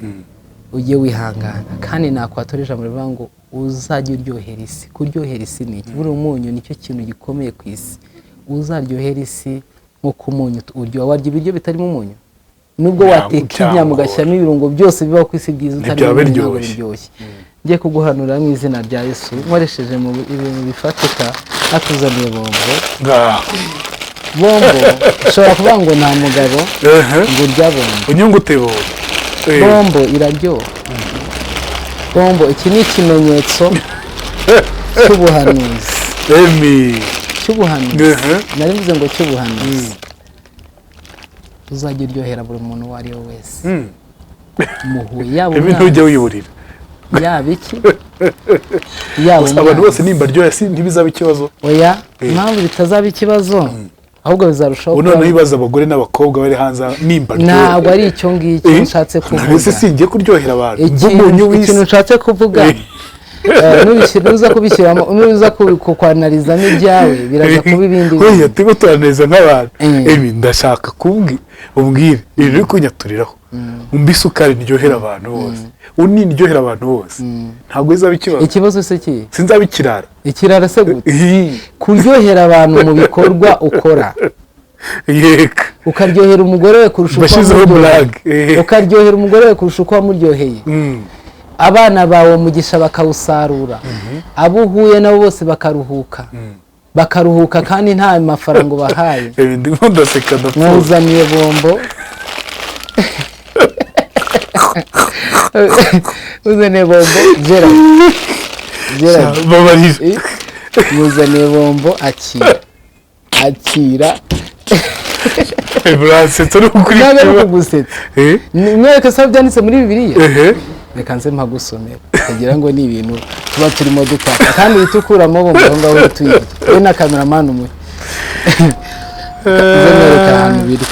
ujye wihangana, kandi nakwatora ijambo rivuga ngo uzajya uryohera isi. Kuryohera isi ni iki? Buri umunyu nicyo kintu gikomeye ku isi. Uzaryohera isi nk'uko umunyu uryoha. Warya ibiryo bitarimo umunyu? Nubwo wateka inyama ugashyiramo ibirungo byose bibaho ku isi byiza, utarimo umunyu ntabwo biryoshye. Ngiye kuguhanura mu izina rya Yesu nkoresheje mu ibintu bifatika, nakuzaniye bombo. Bombo ushobora kuvuga ngo nta mugabo ngo urya bombo. Unyungute bombo. Bombo iraryoha. Bombo iki ni ikimenyetso cy'ubuhanuzi. Cy'ubuhanuzi. Nari mvuze ngo cy'ubuhanuzi. Uzajya uryohera buri muntu uwo ari we wese. Muhuye yaba umwana. Ujya wiburira. Yaba iki? Yaba abantu bose nimba ryohera si ntibizaba ikibazo. Oya, impamvu bitazaba ikibazo ahubwo bizarushaho. None ibibazo abagore n'abakobwa bari hanze nimba ryohera. Ntabwo ari icyo ngicyo nshatse kuvuga. Ese singiye kuryohera abantu. Ikintu nshatse kuvuga nuza kubishyiramo, nuza kukwanalizamo ibyawe biraza kuba ibindi. Oya, turimo turaneza nk'abantu. Emi ndashaka umbwire ibintu uri kunyaturiraho. Umva isukari ndyohera abantu bose. Uni ndyohera abantu bose. Ntabwo bizaba ikibazo. Ikibazo se ki? Sinzaba ikirara. Ikirara se gute? Kuryohera abantu mu bikorwa ukora. Yeka. Ukaryohera umugore we kurusha uko wamuryoheye. Ukaryohera umugore we kurusha uko wamuryoheye. Abana bawe umugisha bakawusarura. Abo uhuye nabo bose bakaruhuka. Bakaruhuka kandi nta mafaranga ubahaye. Ndimo ndaseka ndapfuye. Mwuzaniye bombo, uzaniye bombo Gerard, Gerard. Babarira. Muzaniye bombo, akira, akira. Burasetsa uri Ntabwo ari ukuri. ukugusetsa. Mwereke se aho byanditse muri Bibiliya. Reka nze mpagusomera ukagira ngo ni ibintu tuba turimo dutaka, kandi uhita ukuramo bombo aho ngaho, uhita uyirya we na kameramani umwe. Nze mwereke ahantu biri.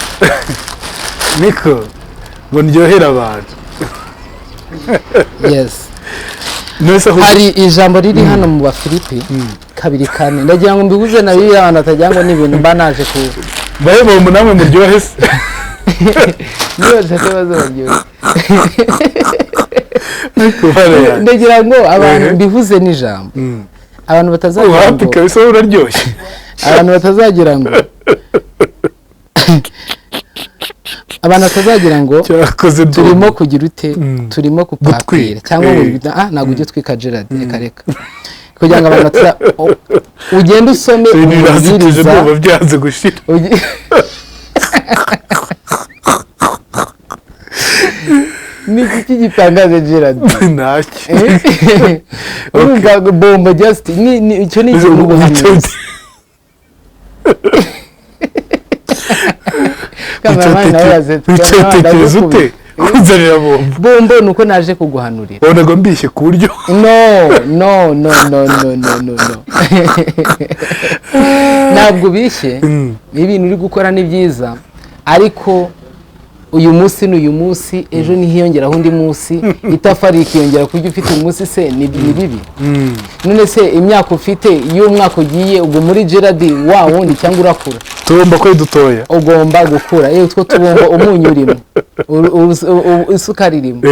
Niko ngo ndyohere abantu. Yes. Nese aho? Hari ijambo riri hano mu Bafilipi 2:4. Ndagira ngo mbihuze na Bibiliya, abantu batagira ngo ni ibintu mba naje ku Bahe bombo namwe muryohe se. Niba bashaka baze baryohe. Ariko bariya. Ndagira ngo abantu mbihuze n'ijambo, abantu batazagira Wapi. ngo Kabisa wowe uraryoshye. Abantu batazagira ngo Cyakoze. turimo kugira ute, turimo kupapira Gutwika. cyangwa ngo ntabwo ujya utwika, Gerard, reka reka, kugira ngo abantu bataza ugende usome Ibintu birasekeje. umubwiriza. Ndumva byanze gushira. Ni iki gitangaje, Gerard? Ntacyo. Urumva bombo just icyo ni ikintu ubuhanuzi. Cameraman nawe yazetse. Wicyotekereza ute kunzanira bombo? Bombo ni uko naje kuguhanurira. Wabonaga mbishye ku buryo No, no, no, no, no, no, no, no, ntabwo ubishye. Ibintu uri gukora ni byiza, ariko uyu munsi ni uyu munsi, ejo ntihiyongeraho undi munsi, itafari rikiyongera ku byo ufite uyu munsi se ni bibi? None se imyaka ufite, iyo umwaka ugiye ubwo muri Gerard wa wundi cyangwa urakura? Tugomba ko ari dutoya. Ugomba gukura yewe, utwo tubombo umunyu urimo, isukari irimo.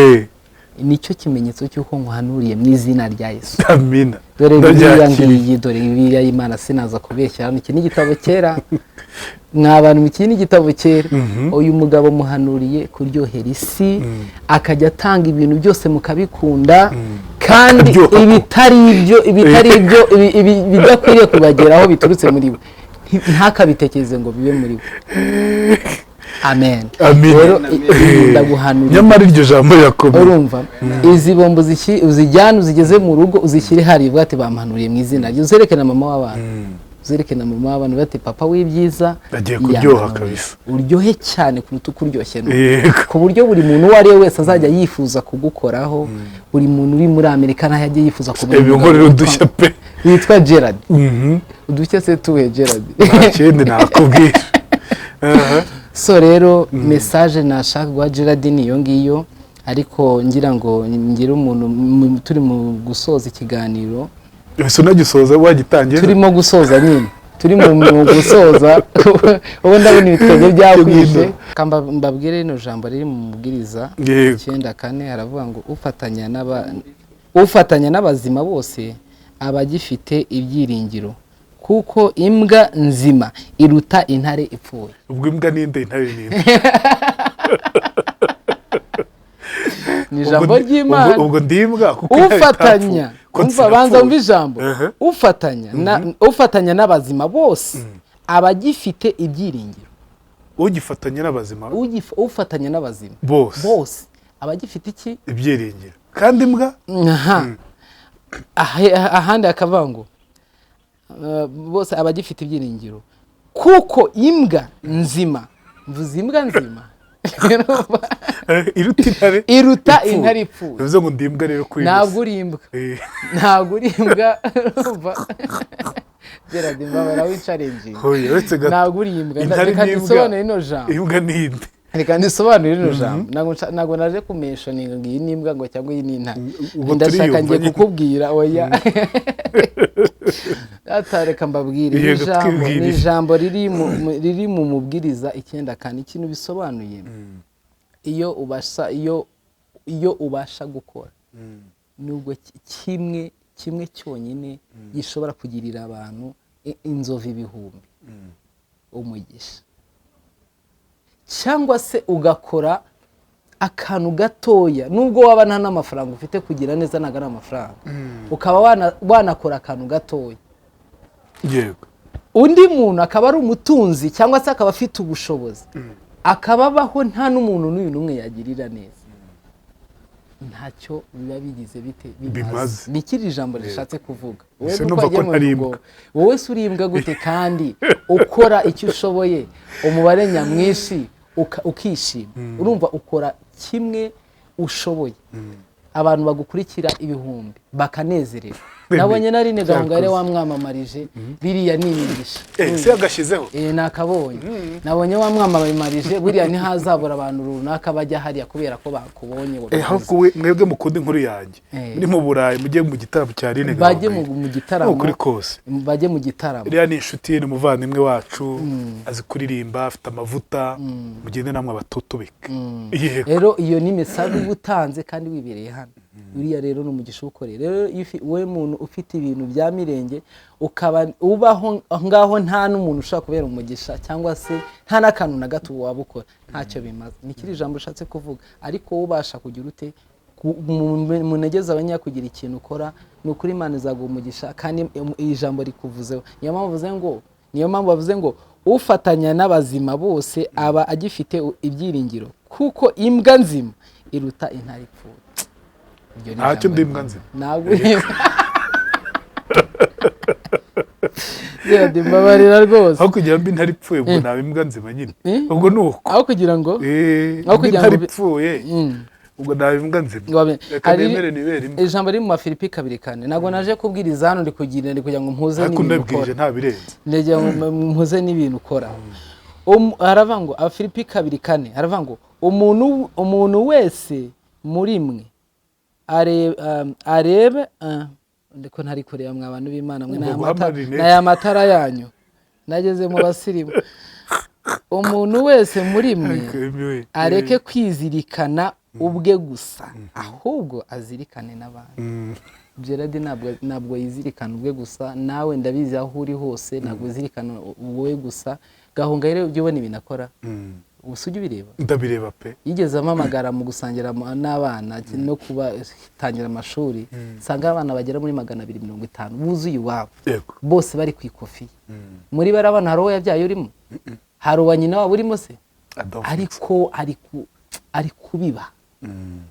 Nicyo kimenyetso cy'uko nkuhanuriye mu izina rya Yesu. Amina. Dore Bibiliya. Ndabyakiriye. Ngiyi, dore Bibiliya y'Imana, sinaza kubeshya hano. Iki ni igitabo cyera mwa bantu, iki ni igitabo cyera. Uyu mugabo muhanuriye kuryohera isi, akajya atanga ibintu byose mukabikunda, kandi Akaryoha. Ibitari ibyo bidakwiriye kubageraho biturutse muri we, ntakabitekereze ngo bibe muri we. Amen. Amina. Rero ndaguhanuriye. Nyamara iryo jambo rirakomeye. Urumva izi bombo uzijyane, uzigeze mu rugo, uzishyire hariya, uvuge ati bampanuriye mu izina rye. Uzereke na mama w'abantu, uzereke na mama w'abantu bati papa w'ibyiza Agiye kuryoha. yampanuriye. Kabisa. Uryohe cyane kuruta uko uryoshye none, ku buryo buri muntu uwo ari we wese azajya yifuza kugukoraho. Buri muntu uri muri Amerika naho ajya yifuza kubona Ibi umugabo nkorera udushya pe. witwa Gerard. Udushya se tuhe, Gerard? Nta kindi nakubwira. Aha. So rero message nashaka guha Gerard ni iyo ngiyo, ariko ngira ngo ngire umuntu turi mu gusoza ikiganiro. Ese unagisoza wagitangiye? Turimo gusoza nyine, turi mu gusoza. Ubu ndabona ibitwenge byakwishe. Reka mbabwire rino jambo riri mu Mubwiriza 9:4. Haravuga ngo ufatanya n'abazima bose aba agifite ibyiringiro, kuko imbwa nzima iruta intare ipfuye. Ubwo imbwa ninde, intare ninde? Ni ijambo ry'Imana. Ubwo ndi imbwa kuko intare Ufatanya itapfuye. Ko umva, banza wumve sinapfuye. ijambo. Ufatanya n'abazima bose aba agifite ibyiringiro. Ugifatanya n'abazima Ufatanya n'abazima bose. Bose aba agifite iki? Ibyiringiro. Kandi imbwa? Aha. Ahandi hakavuga ngo bose aba agifite ibyiringiro kuko imbwa nzima, mvuze imbwa nzima, Iruta intare iruta ipfuye. intare ipfuye. Bivuze ngo ndi imbwa rero kuri Ntabwo uri imbwa. Ntabwo uri imbwa. Urumva Gerard, mbabara wicarenginga. Hoya, uretse gato. Ntabwo uri imbwa. Intare Reka ni imbwa. ndisobanure rino jambo. Imbwa ni inde? Reka ndisobanure rino jambo. Ntabwo naje kumenshoninga ngo iyi ni imbwa ngo cyangwa iyi ni intare. Ubwo Ndashaka turiyumva ngiye nyine. kukubwira. Oya data, reka mbabwire iri Yego, jambo ni twibwirire. ijambo riri mu Mubwiriza 9:4. Ikintu bisobanuye, iyo ubasha gukora nubwo kimwe kimwe cyonyine gishobora kugirira abantu inzovu ibihumbi umugisha, cyangwa se ugakora akantu gatoya, nubwo waba nta n'amafaranga ufite, kugira neza ntabwo ari amafaranga, ukaba wanakora akantu gatoya. Yego. Undi muntu akaba ari umutunzi cyangwa se akaba afite ubushobozi, akaba abaho nta n'umuntu n'uyu n'umwe yagirira neza, ntacyo biba bigize bite? Bimaze. Ni ikiri ijambo rishatse kuvuga. Wowe Ese nuko numva ko wagiye mu ntari bintu imbwa. ngo, wowe se uri imbwa gute kandi ukora icyo ushoboye, umubare nyamwinshi ukishima? Urumva ukora kimwe ushoboye, abantu bagukurikira ibihumbi bakanezererwa. Nabonye na Aline Gahongayire wamwamamarije, biriya ni imigisha. Eh, se yagashyizeho? Eh, nakabonye, nabonye wamwamamarije, buriya ntihazabura abantu runaka bajya hariya kubera ko bakubonye Eh, wabivuze. Ahubwo mwebwe mukunda inkuru yanjye Eh. muri mu Burayi, mujye mu gitaramo cya Aline Bajye mu Gahongayire. mu gitaramo. Ni ukuri kose. Bajye mu gitaramo. Iriya ni inshuti ye, ni umuvandimwe wacu, azi kuririmba, afite amavuta. Mugende namwe abatutubike. Yego. Rero iyo ni message uba utanze kandi wibereye hano. Uriya rero ni umugisha uwukoreye. Rero iyo wowe muntu ufite ibintu bya mirenge, ukaba ubaho aho ngaho nta n'umuntu ushobora kubera umugisha cyangwa se nta n'akantu na gato waba ukora, ntacyo bimaze. Ni kiri ijambo ushatse kuvuga. Ariko wowe ubasha kugira ute mu ntege zawe nkeya kugira ikintu ukora, ni ukuri Imana izaguha umugisha. Kandi iri jambo rikuvuzeho. Niyo mpamvu bavuze ngo ufatanya n'abazima bose aba agifite ibyiringiro, kuko imbwa nzima iruta intare ipfuye. Iryo ni Ntacyo ijambo. Ndi imbwa nzima. Ntabwo uri imbwa. Gerard, mbabarira rwose. Aho kugira mbe intare ipfuye, ubwo naba imbwa nzima nyine. Eh? Ubwo ni uko. Aho kugira ngo Eh, Aho mbe kugira ngo intare ipfuye, ubwo naba imbwa nzima. Ngo Reka hari nemere nibere imbwa. Ijambo riri mu Bafilipi 2:4. Ntabwo naje kubwiriza hano, ndi kugira ngo mpuze Ariko n'ibintu ndabwirije ukora. nta birenze. Ndagira ngo mpuze n'ibintu ukora. Haravuga ngo, Abafilipi 2:4, haravuga ngo umuntu wese muri mwe arebe ndiko ntari kureba mwa bantu b'Imana mwe. Ubwo N'aya guhama rinete. N'aya matara yanyu nageze mu basirimu. Umuntu wese muri mwe Ariko yemewe. areke kwizirikana ubwe gusa, ahubwo azirikane n'abandi. Gerard ntabwo yizirikana ubwe gusa. Nawe ndabizi, aho uri hose ntabwo uzirikana wowe gusa. Gahongayire, ujya ubona ibintu akora? Ubu ujya ubireba? Ndabireba pe. Yigeze ampamagara mu gusangira n'abana no kubatangira amashuri, nsanga abana bagera muri 250 buzuye iwabo, bose bari ku ikofi. Muri bariya bana hari uwo yabyaye urimo? Hari uwa nyina wabo urimo se? Adolphe. Ariko ari kubiba,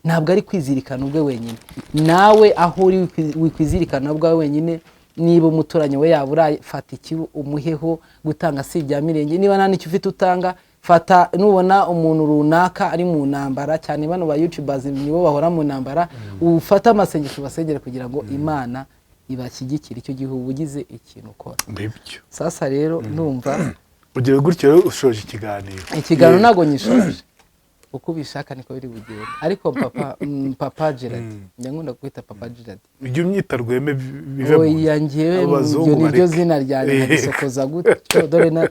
ntabwo ari kwizirikana ubwe wenyine. Nawe aho uri wikwizirikana ubwawe wenyine. Niba umuturanyi we yaba urafata iki, umuheho. Gutanga si ibya mirenge. Niba nta n'icyo ufite utanga, fata. Nubona umuntu runaka ari mu ntambara cyane, bano ba youtubers nibo bahora mu ntambara, ufate amasengesho basengere kugira ngo Imana ibashyigikire. Icyo gihe uba ugize ikintu ukora. Nibyo. Sasa rero ndumva Ugira gutyo rero ushoje ikiganiro. Ikiganiro ntabwo nyishoje, uko ubishaka niko biri bugende. Ariko papa, papa Gerard, njya nkunda kwita papa Gerard. Ujye umyita Rweme bive mu Oya, njyewe Abazungu iryo ni ryo bareke. zina ryanjye. Nkarisokoza gutyo. Dore na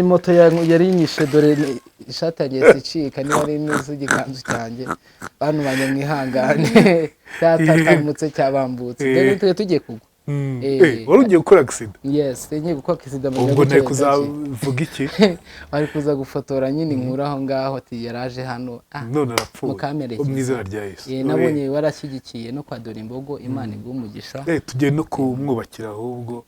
moto yari inyishe, dore ishati yanjye yahise icika, niba ari inusu igikanzu cyanjye. Bantu banjye mwihangane, cyatatamutse, cyabambutse. Dore twe tugiye kugwa. Eh, wari ugiye gukora accident? Yes, ngiye gukora accident mu Ubwo gihugu ntari cyo kuzavuga iki? Bari kuza gufotora nyine inkuru aho ngaho, ati yaraje hano. Ah, None arapfuye. Mukamerekeza. Mu izina rya Yesu. Eh, nabonye warashyigikiye no kwa Dore Imbogo, Imana iguhe umugisha. Eh, tugiye no kumwubakira, ahubwo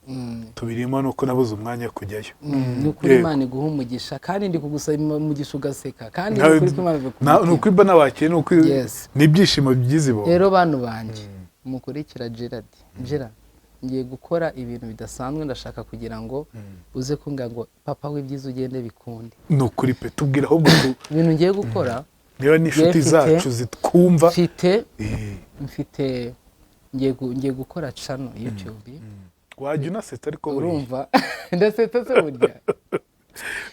tubirimo nuko nabuze umwanya wo kujyayo. Ni ukuri. Yego. Imana iguha umugisha. Kandi ndi kugusaba umugisha ugaseka, kandi ni ukuri ko Imana Ni iguha. ukuri mba nabakiriye, ni ukuri. Yes. Ni ibyishimo by'izi bombo. Rero bantu banjye mukurikira Gerard, Gerard, ngiye gukora ibintu bidasanzwe. Ndashaka kugira ngo uze kumbwira ngo papa w'ibyiza ugende bikunde. Ni ukuri pe, tubwira ahubwo Ibintu ngiye gukora, niba n'inshuti zacu zitwumva. Mfite Eh, mfite ngiye gukora channel YouTube. Wajya unasetsa ariko buriya. Urumva ndasetsa se burya?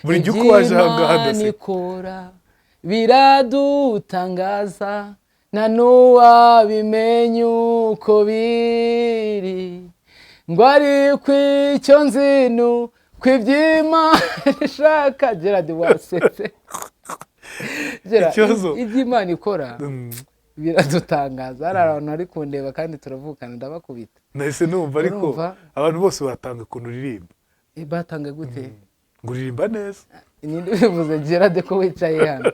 Buri gihe uko waje aha ngaha Iby'Imana ndaseka. ikora biradutangaza, nta n'uwabimenya uko biri ngo ariko icyo nzi ni uko iby'Imana ishaka. Gerard, wasetse. Gerard, Ikibazo. iby'Imana ikora biradutangaza. Hari abantu bari kundeba kandi turavukana, ndabakubita. Nahise numva ariko Urumva? abantu bose batanga ukuntu uririmba. Eh, batanga gute? Ngo uririmba neza. Ninde ubivuze, Gerard, ko wicaye hano?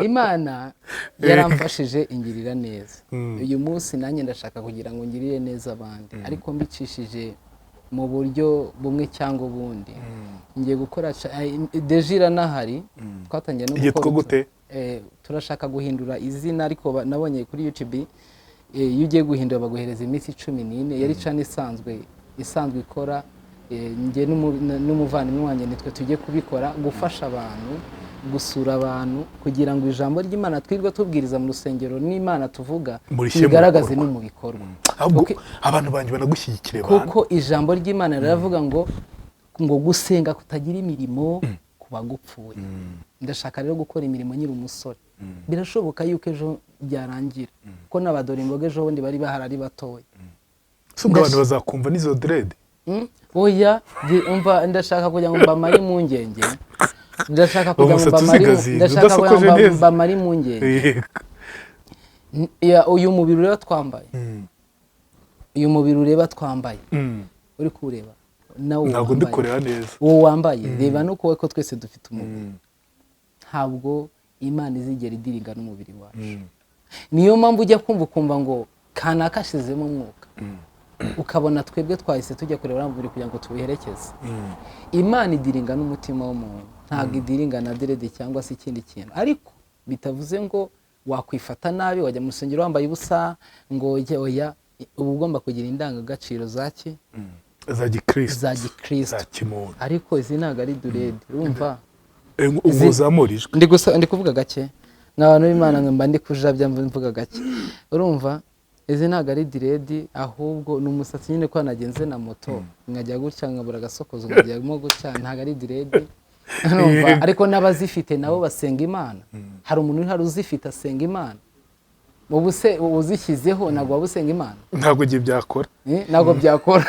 Imana yaramfashije ingirira neza. Uyu munsi nanjye ndashaka kugira ngo ngirire neza abandi, ariko mbicishije Mu buryo bumwe cyangwa ubundi ngiye gukora déjà iranahari, twatangiye no Yitwa gukora gute? Turashaka guhindura izina, ariko nabonye kuri YouTube, iyo ugiye guhindura baguhereza iminsi 14. Yari channel isanzwe ikora. Njye n'umuvandimwe wanjye nitwe tujye kubikora, gufasha abantu, gusura abantu, kugira ngo ijambo ry'Imana twirwa tubwiriza mu rusengero n'Imana tuvuga Murishyire mu tuyigaragaze bikorwa. no mu bikorwa. Ahubwo Okay. abantu banjye banagushyigikire bantu. Kuko ijambo ry'Imana riravuga ngo gusenga kutagira imirimo kuba gupfuye. Ndashaka rero gukora imirimo nkiri umusore. Birashoboka yuko ejo byarangira, ko n'abadora imboga ejo bundi bari bahari ari batoya. Si ubwo abantu bazakumva n'izo dread? Oya, umva, ndashaka kugira ngo mbamare impungenge, ndashaka kugira ngo Umusatsi mbamare uzigazinze, ndashaka kugira ngo udasokoje neza. mbamare impungenge. Uyu mubiri ureba twambaye, uyu mubiri ureba twambaye, uri kuwureba nawe Ntabwo ndi wambaye. kureba neza. Uwo wambaye, reba no kuwe ko twese dufite umubiri. Ntabwo Imana izigera idiringa n'umubiri wacu. Niyo mpamvu ujya kumva ukumva ngo kanaka ashizemo umwuka, ukabona twebwe twahise tujya kureba uriya mubiri kugira ngo tuwuherekeze. Imana idiringa n'umutima w'umuntu, ntabwo idiringa na dread cyangwa se ikindi kintu. Ariko bitavuze ngo wakwifata nabi, wajya mu rusengero wambaye ubusa ngo ujye, oya. Uba ugomba kugira indangagaciro za ki? Za gikristo. Za gikristo. Za kimuntu. Ariko izi ntabwo ari dread, urumva? Ubwo uzamura ijwi. Ndi gusa ndi kuvuga gake nk'abantu b'Imana, mba ndi kujabya mvuga gake. Urumva, izi ntabwo ari dread, ahubwo ni umusatsi nyine, ko nagenze na moto nkajya gutya nkabura agasokozo nkajyamo gutya. Ntabwo ari dread, urumva? Ariko n'abazifite nabo basenga Imana. Hari umuntu uri hari uzifite asenga Imana. Ubu se uzishyizeho ntabwo waba usenga Imana? Ntabwo igihe byakora. Ntabwo byakora.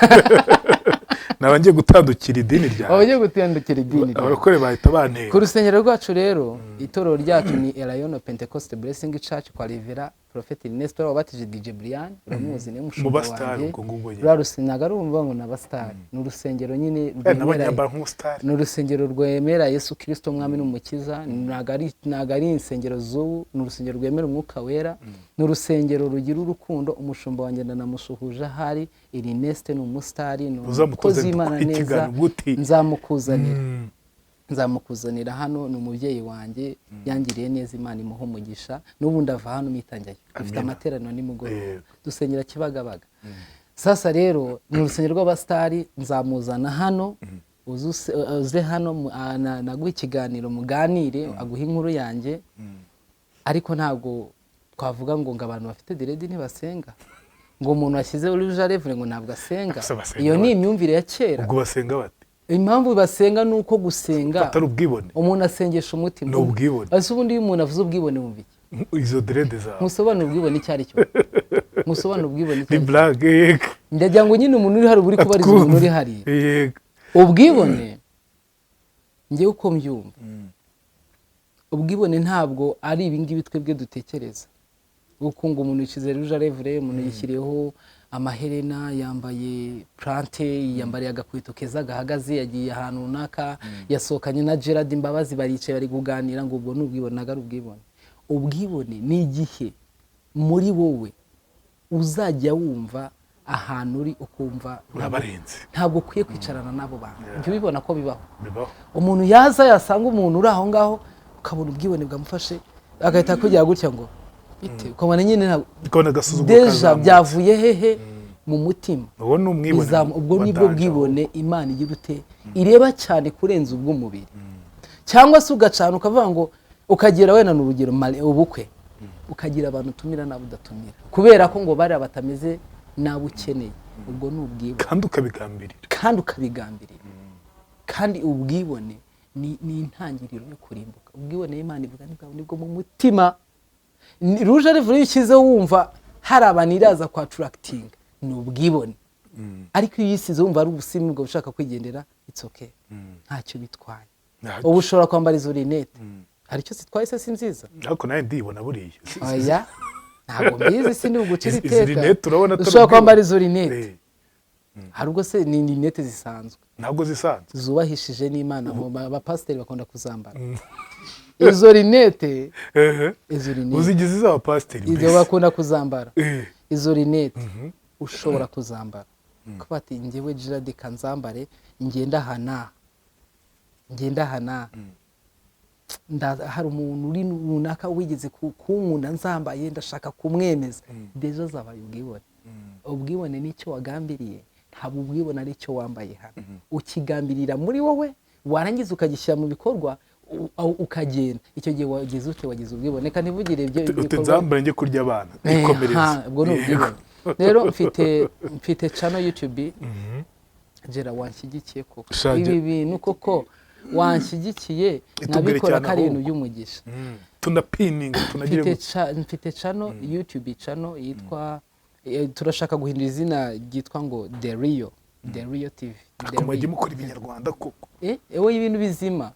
Naba ngiye gutandukira idini Waba ryawe. ugiye gutandukira idini ryawe. Abarokore bahita bantera. Ku rusengero rwacu rero, itorero ryacu ni Elayono Pentecost Blessing Church kwa Revera Prophet Nestor wabatije DJ Brian, uramuzi, niwe Mu mushumba basitari wanjye. ubwo ngubwo nyine. Ruriya rusengero ntabwo ari ukuvuga ngo ni abasitari, ni urusengero nyine Nabonye rwemera yambara nk'umusitari. Ni urusengero rwemera Yesu Kirisito Umwami n'Umukiza. Ntabwo ari insengero z'ubu, ni urusengero rwemera Umwuka Wera, ni urusengero rugira urukundo. Umushumba wanjye ndanamusuhuje ahari, Ernest, ni umusitari, ni Uzamutuze umukozi w'Imana dukore neza. ikiganiro guti. Nzamukuzanira, nzamukuzanira hano. Ni umubyeyi wanjye, yangiriye neza, Imana imuha umugisha. N'ubu ndava hano mitangiye afite Amina. amateraniro nimugoroba. Dusengera Kibagabaga. Sasa rero ni urusengero rw'abasitari, nzamuzana hano, uze hano naguhe ikiganiro, muganire, aguhe inkuru yanjye. Ariko ntabwo twavuga ngo abantu bafite dread ntibasenga, ngo umuntu washyize rouge à lèvres ngo ntabwo asenga. Ese basenga Iyo ni bate? imyumvire ya kera. Ubwo basenga bate? Impamvu basenga ni uko gusenga Atari ubwibone? umuntu asengesha umutima. Ni ubwibone. Ese ubundi iyo umuntu avuze ubwibone wumva iki? Izo dread zawe. Musobanure ubwibone icyo ari cyo, musobanure ubwibone icyo Ni ari cyo. blague, yego. Ndagira ngo nyine umuntu uri hari uri kubariza umuntu uri hariya. Ubwibone, njyewe uko mbyumva, ubwibone ntabwo ari ibingibi twebwe dutekereza, kuko ngo umuntu yishyize rouge à lèvres, umuntu yishyiriyeho amaherena, yambaye plante, yiyambariye agakweto keza gahagaze, yagiye ahantu runaka, yasohokanye na Gerard Mbabazi, baricaye bari kuganira, ngo ubwo ni ubwibone. Ntabwo ari ubwibone. Ubwibone ni igihe muri wowe uzajya wumva ahantu uri ukumva Urabarenze. ntabwo ukwiye kwicarana n'abo bantu. Jya ubibona ko bibaho? Bibaho. Umuntu yaza yasanga umuntu uri aho ngaho, ukabona ubwibone bwamufashe, agahita akugera gutya ngo bite, ukabona nyine ntabwo Ukabona agasuzuguro déjà kazamutse. byavuye hehe? Mu mutima. Uwo ni umwibone. Ubwo wa nibwo danger. bwibone Imana igira ute? Ireba cyane kurenza ubw'umubiri. Cyangwa se ugacana ukavuga ngo ukagera wenda ni urugero ubukwe, ukagira abantu utumira n'abo udatumira kubera ko ngo bariya batameze n'abo ukeneye, ubwo ni ubwibone. Kandi ukabigambirira. Kandi ukabigambirira. Kandi ubwibone ni intangiriro yo kurimbuka. Ubwibone Imana ivuga nibwo mu mutima. Rouge à lèvres iyo ushyizeho wumva hari abantu iraza kwa attractinga, ni ubwibone. Ariko iyo uyisize wumva ari ubusimu ubwo ushaka kwigendera, it's okay, ntacyo bitwaye. Ubu ushobora kwambara izo lunettes, hari icyo zitwaye se? Si nziza? Ariko nawe ndibona buriya. Oya, ntabwo mbizi, si bugucira Izi iteka. lunettes urabona atari Ushobora ubwibone. kwambara izo lunettes. Hari ubwo se ni lunettes zisanzwe? Ntabwo zisanzwe. Zubahishije n'Imana, abapasiteri bakunda kuzambara izo lunettes. Izo lunettes Uzigize iz'abapasiteri izo mbese. bakunda kuzambara. Izo lunettes ushobora kuzambara. Ko bati njyewe Gerard kanzambare, ngenda aha n'aha, ngenda aha n'aha. Hari umuntu uri runaka wigeze kunkunda nzambaye, ndashaka kumwemeza. Déjà zabaye ubwibone. Ubwibone nicyo wagambiriye, ntabwo ubwibone ari icyo wambaye hano. Ukigambirira muri wowe, warangiza ukagishyira mu bikorwa, ukagenda. Icyo gihe wagize ute? Wagize ubwibone. Reka ntivugire ibyo Uti ibikorwa. Nzambare njye kurya abana, ikomereze. Ha, ubwo ni ubwibone. Rero mfite channel YouTube. Gera wanshyigikiye koko. Shage. Ibi bintu koko wanshyigikiye, Itubwire nkabikora cyane ko ari ibintu ahubwo. by'umugisha. Tunapininga, tunagire Mfite channel YouTube, channel yitwa turashaka guhindura izina, ryitwa ngo The Real, The Real TV. The Ariko mujye Real. mukora ibinyarwanda koko. Ewe, ibintu bizima.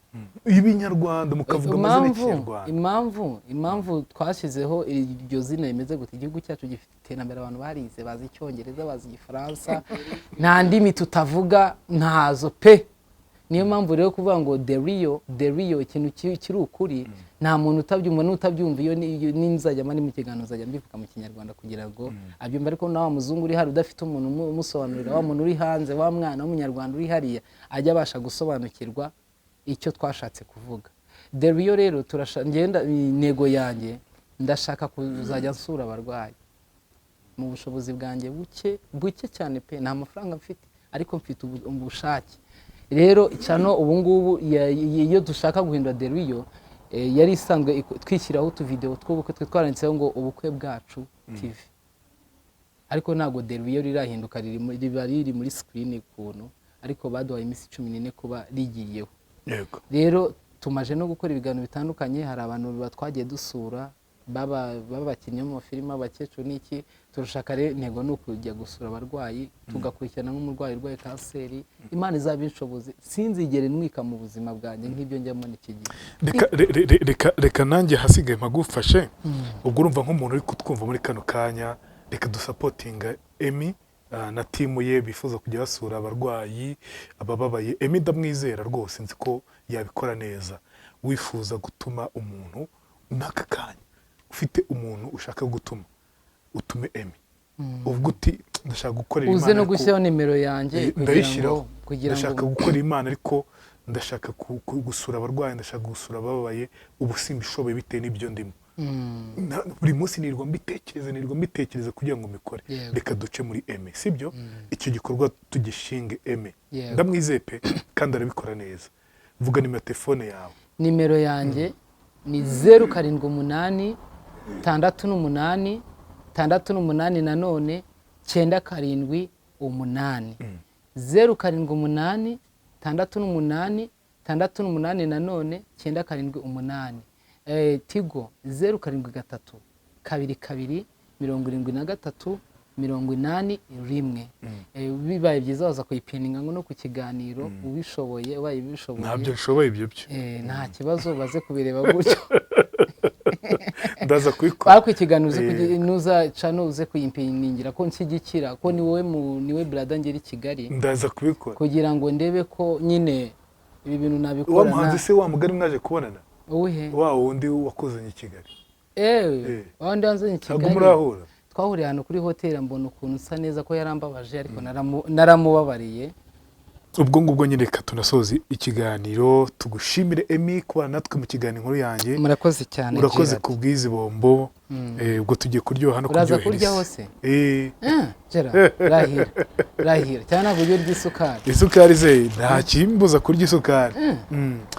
Ibinyarwanda, mukavuga amazina Impamvu y'ikinyarwanda. impamvu twashyizeho iryo zina rimeze gute, igihugu cyacu gifite iterambere, abantu barize, bazi icyongereza, bazi igifaransa, nta ndimi tutavuga, ntazo pe. Niyo mpamvu rero kuvuga ngo the real, the real, ikintu kiri ukuri, nta muntu utabyumva. N'utabyumva, iyo ninzajya mba ndi mu kiganiro, nzajya mbivuga mu kinyarwanda kugira ngo abyumve. Ariko na wa muzungu uri hari udafite umuntu umusobanurira, wa muntu uri hanze, wa mwana w'umunyarwanda uri hariya, ajya abasha gusobanukirwa icyo twashatse kuvuga. The real rero, ngenda intego yanjye, ndashaka kuzajya nsura abarwayi mu bushobozi bwanjye buke, buke cyane pe. Nta mafaranga mfite, ariko mfite ubushake. Rero channel ubu ngubu iyo dushaka guhindura The Real, yari isanzwe twishyiraho utuvidewo tw'ubukwe, twe twaranditseho ngo ubukwe bwacu TV, ariko ntabwo The Real rirahinduka, riba riri muri screen ukuntu, ariko baduhaye iminsi 14 kuba rigiyeho. Rero tumaje no gukora ibiganiro bitandukanye. Hari abantu twagiye dusura baba b'abakinnyi bo mu mafilime, abakecuru n'iki. Turashaka rero, intego ni ukujya gusura abarwayi, tugakurikirana nk'umurwayi urwaye kanseri. Imana izabinshoboze, sinzigere nwika mu buzima bwanjye nk'ibyo njyamo n'iki gihe. Reka reka nanjye hasigaye mpagufashe. Ubwo urumva nk'umuntu uri kutwumva muri kano kanya, reka dusapotinga Emi na team ye bifuza kujya basura abarwayi, abababaye. Emi ndamwizera rwose, nzi ko yabikora neza. Wifuza gutuma umuntu n'aka kanya, ufite umuntu ushaka gutuma, utume Emi, uvuga uti ndashaka gukorera Uze Imana no ariko gushyiraho nimero yanjye kugira ndayishyiraho. ngo kugira Ndashaka ngo gukora Imana, ariko ndashaka gusura abarwayi, ndashaka gusura abababaye, ubu simbishoboye bitewe n'ibyo ndimo. Buri munsi nirirwa mbitekereza kugira ngo mbikore. Reka duce muri Eme, sibyo? Icyo gikorwa tugishinge Eme. Yego. Ndamwizeye pe, kandi arabikora neza. Vuga nimero ya telefone yawe. Nimero yanjye ni 078 68 68 nanone 978. 078 68 68 nanone 978. Tigo 073 22 73 81. Bibaye byiza waza kuyipininga ngo no ku kiganiro, ubishoboye, ubaye ubishoboye. Ntabyo nshoboye ibyo byo. Nta kibazo, baze kubireba gutyo. Ndaza kubikora. Ariko ikiganiro uze nuza cano uze kuyimpiningira ko nshyigikira, ko ni wowe niwe brother ngera i Kigali. Ndaza kubikora. Kugira ngo ndebe ko nyine ibi bintu Wa nabikora. muhanzi se, wa mugari mwaje kubonana? Uwuhe? Wa wundi wakuzanye i Kigali. Ewe, wa wundi wanzanye i Ntabwo Kigali. murahura? Twahuriye ahantu kuri hoteli, mbona ukuntu usa neza, ko yarambabaje, ariko naramubabariye. Ubwo ngubwo nyine reka tunasoze ikiganiro, tugushimire Emi kubana natwe mu kiganiro inkuru yanjye. Murakoze cyane, Urakoze Gerard. ku bw'izi bombo. Ubwo tugiye kuryoha no Uraza kuryohera kurya isi. hose? Eh. Gerard, rahira, rahira cyane, ntabwo ujya urya isukari. Isukari ze nta kimbuza kurya isukari.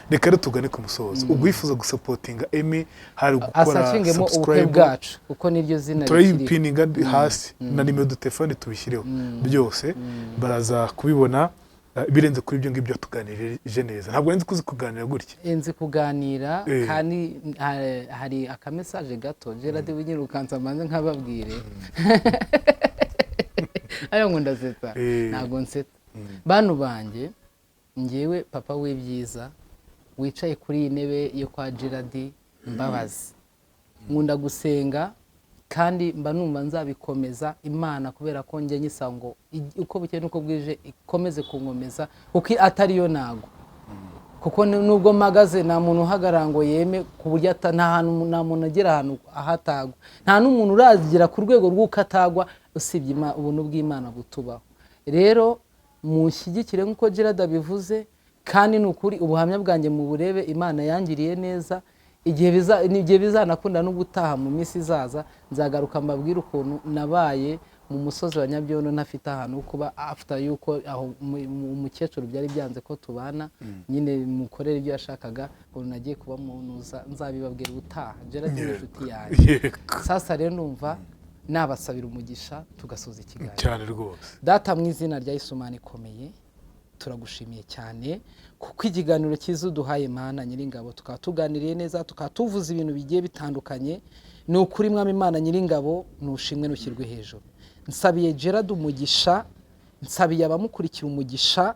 Reka rero tugane ku musozo. Ubwo wifuza gusapotinga Emi, hari gukora Asacingemo ubukwe subscribe. bwacu, kuko niryo zina rikiriho. Turayipininga hasi na nimero de telefone tubishyireho byose, baraza kubibona. Ibirenze kuri ibyo ngibyo, tuganirije neza. Ntabwo nzi kuzi kuganira gutya. Nzi kuganira. Kandi hari akamesaje gato, Gerard winyirukansa, mbanze nkababwire. Ayo ngo ndasetsa? Ntabwo nsetsa, bantu banjye. Ngewe papa w'ibyiza wicaye kuri iyi ntebe yo kwa Gerard Mbabazi, nkunda gusenga kandi mba numva nzabikomeza Imana, kubera ko njya nyisaba ngo uko bukeye n'uko bwije ikomeze kunkomeza, kuko atariyo ntago, kuko nubwo mpagaze, nta muntu uhagarara ngo yeme ku buryo nta hantu, nta muntu agera ahantu ahatagwa, nta n'umuntu uragera ku rwego rw'uko atagwa, usibye ubuntu bw'Imana butubaho. Rero munshyigikire nk'uko Gerard abivuze, kandi ni ukuri ubuhamya bwanjye mu burebe. Imana yangiriye neza. Igihe bizanakunda n'ubutaha mu minsi izaza, nzagaruka mbabwire ukuntu nabaye mu musozi wa Nyabyondo ntafite ahantu ho kuba, after yuko aho umukecuru byari byanze ko tubana nyine, mukorera ibyo yashakaga, ukuntu nagiye kuba mu ntuza, nzabibabwira ubutaha. Gerard ni inshuti yanjye. Sasa rero numva nabasabira umugisha tugasoza ikiganiro. Cyane rwose. Data, mu izina rya Yesu, Mana ikomeye, turagushimiye cyane kuko ikiganiro cyiza uduhaye. Mana Nyiringabo, tukaba tuganiriye neza, tukaba tuvuze ibintu bigiye bitandukanye. Ni ukuri, Mwami Imana Nyiringabo, nushimwe, nushyirwe hejuru. Nsabiye Gerard umugisha, nsabiye abamukurikira umugisha,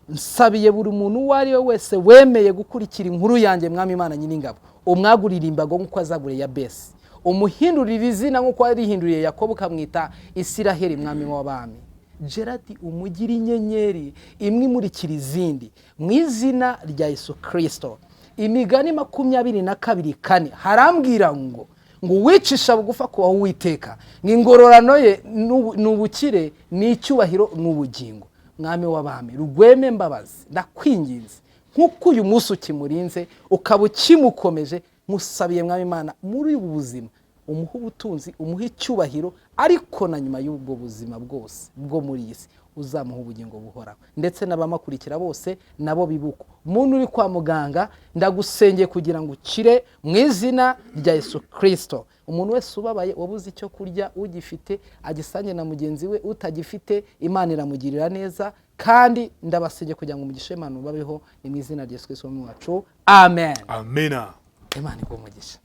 nsabiye buri muntu uwo ari we wese wemeye gukurikira inkuru yanjye. Mwami Imana Nyiringabo, umwagurira imbago nk'uko azaguriye Yabesi, umuhindurira izina nk'uko warihinduriye Yakobo ukamwita Isiraheli. Mwami w'abami, Gerard umugira inyenyeri imwe imurikira izindi mu izina rya Yesu Kirisito. Imigani 22:4 harambwira ngo uwicisha bugufa kubaho Uwiteka, ngo ingororano ye ni ubukire, ni icyubahiro, ni ubugingo. Mwami w'abami, Rugweme Mbabazi, ndakwinginze, nk'uko uyu munsi ukimurinze, ukaba ukimukomeje, musabiye, Mwami Imana, muri ubu buzima umuhe ubutunzi, umuhe icyubahiro, ariko na nyuma y'ubwo buzima bwose bwo muri iyi si uzamuha ubugingo buhoraho, ndetse n'abamukurikira bose nabo bibuko. Umuntu uri kwa muganga, ndagusengeye kugira ngo ukire mu izina rya Yesu Kirisito. Umuntu wese ubabaye, wabuze icyo kurya, ugifite agisange na mugenzi we, utagifite Imana iramugirira neza. Kandi ndabasengeye kugira ngo umugisha w'Imana ubabeho. Ni mu izina rya Yesu Kirisito wacu, amen. Amena. Imana iguhe umugisha.